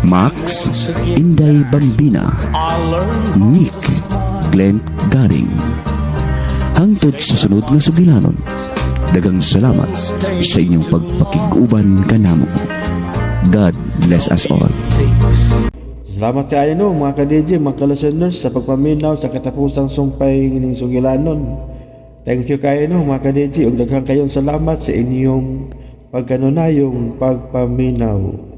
S: Max, Inday Bambina. Nick, Glenn Garing. Hangtod sa sunod nga sugilanon, daghang salamat sa inyong pagpakig-uban kanamo. God bless us all.
A: Salamat kaayo no, mga ka-DJ, mga ka-listeners, sa pagpaminaw sa katapusang sumpay ning sugilanon. Thank you kaayo no, mga ka-DJ, ug daghang kayong salamat sa inyong pagkanunayong pagpaminaw.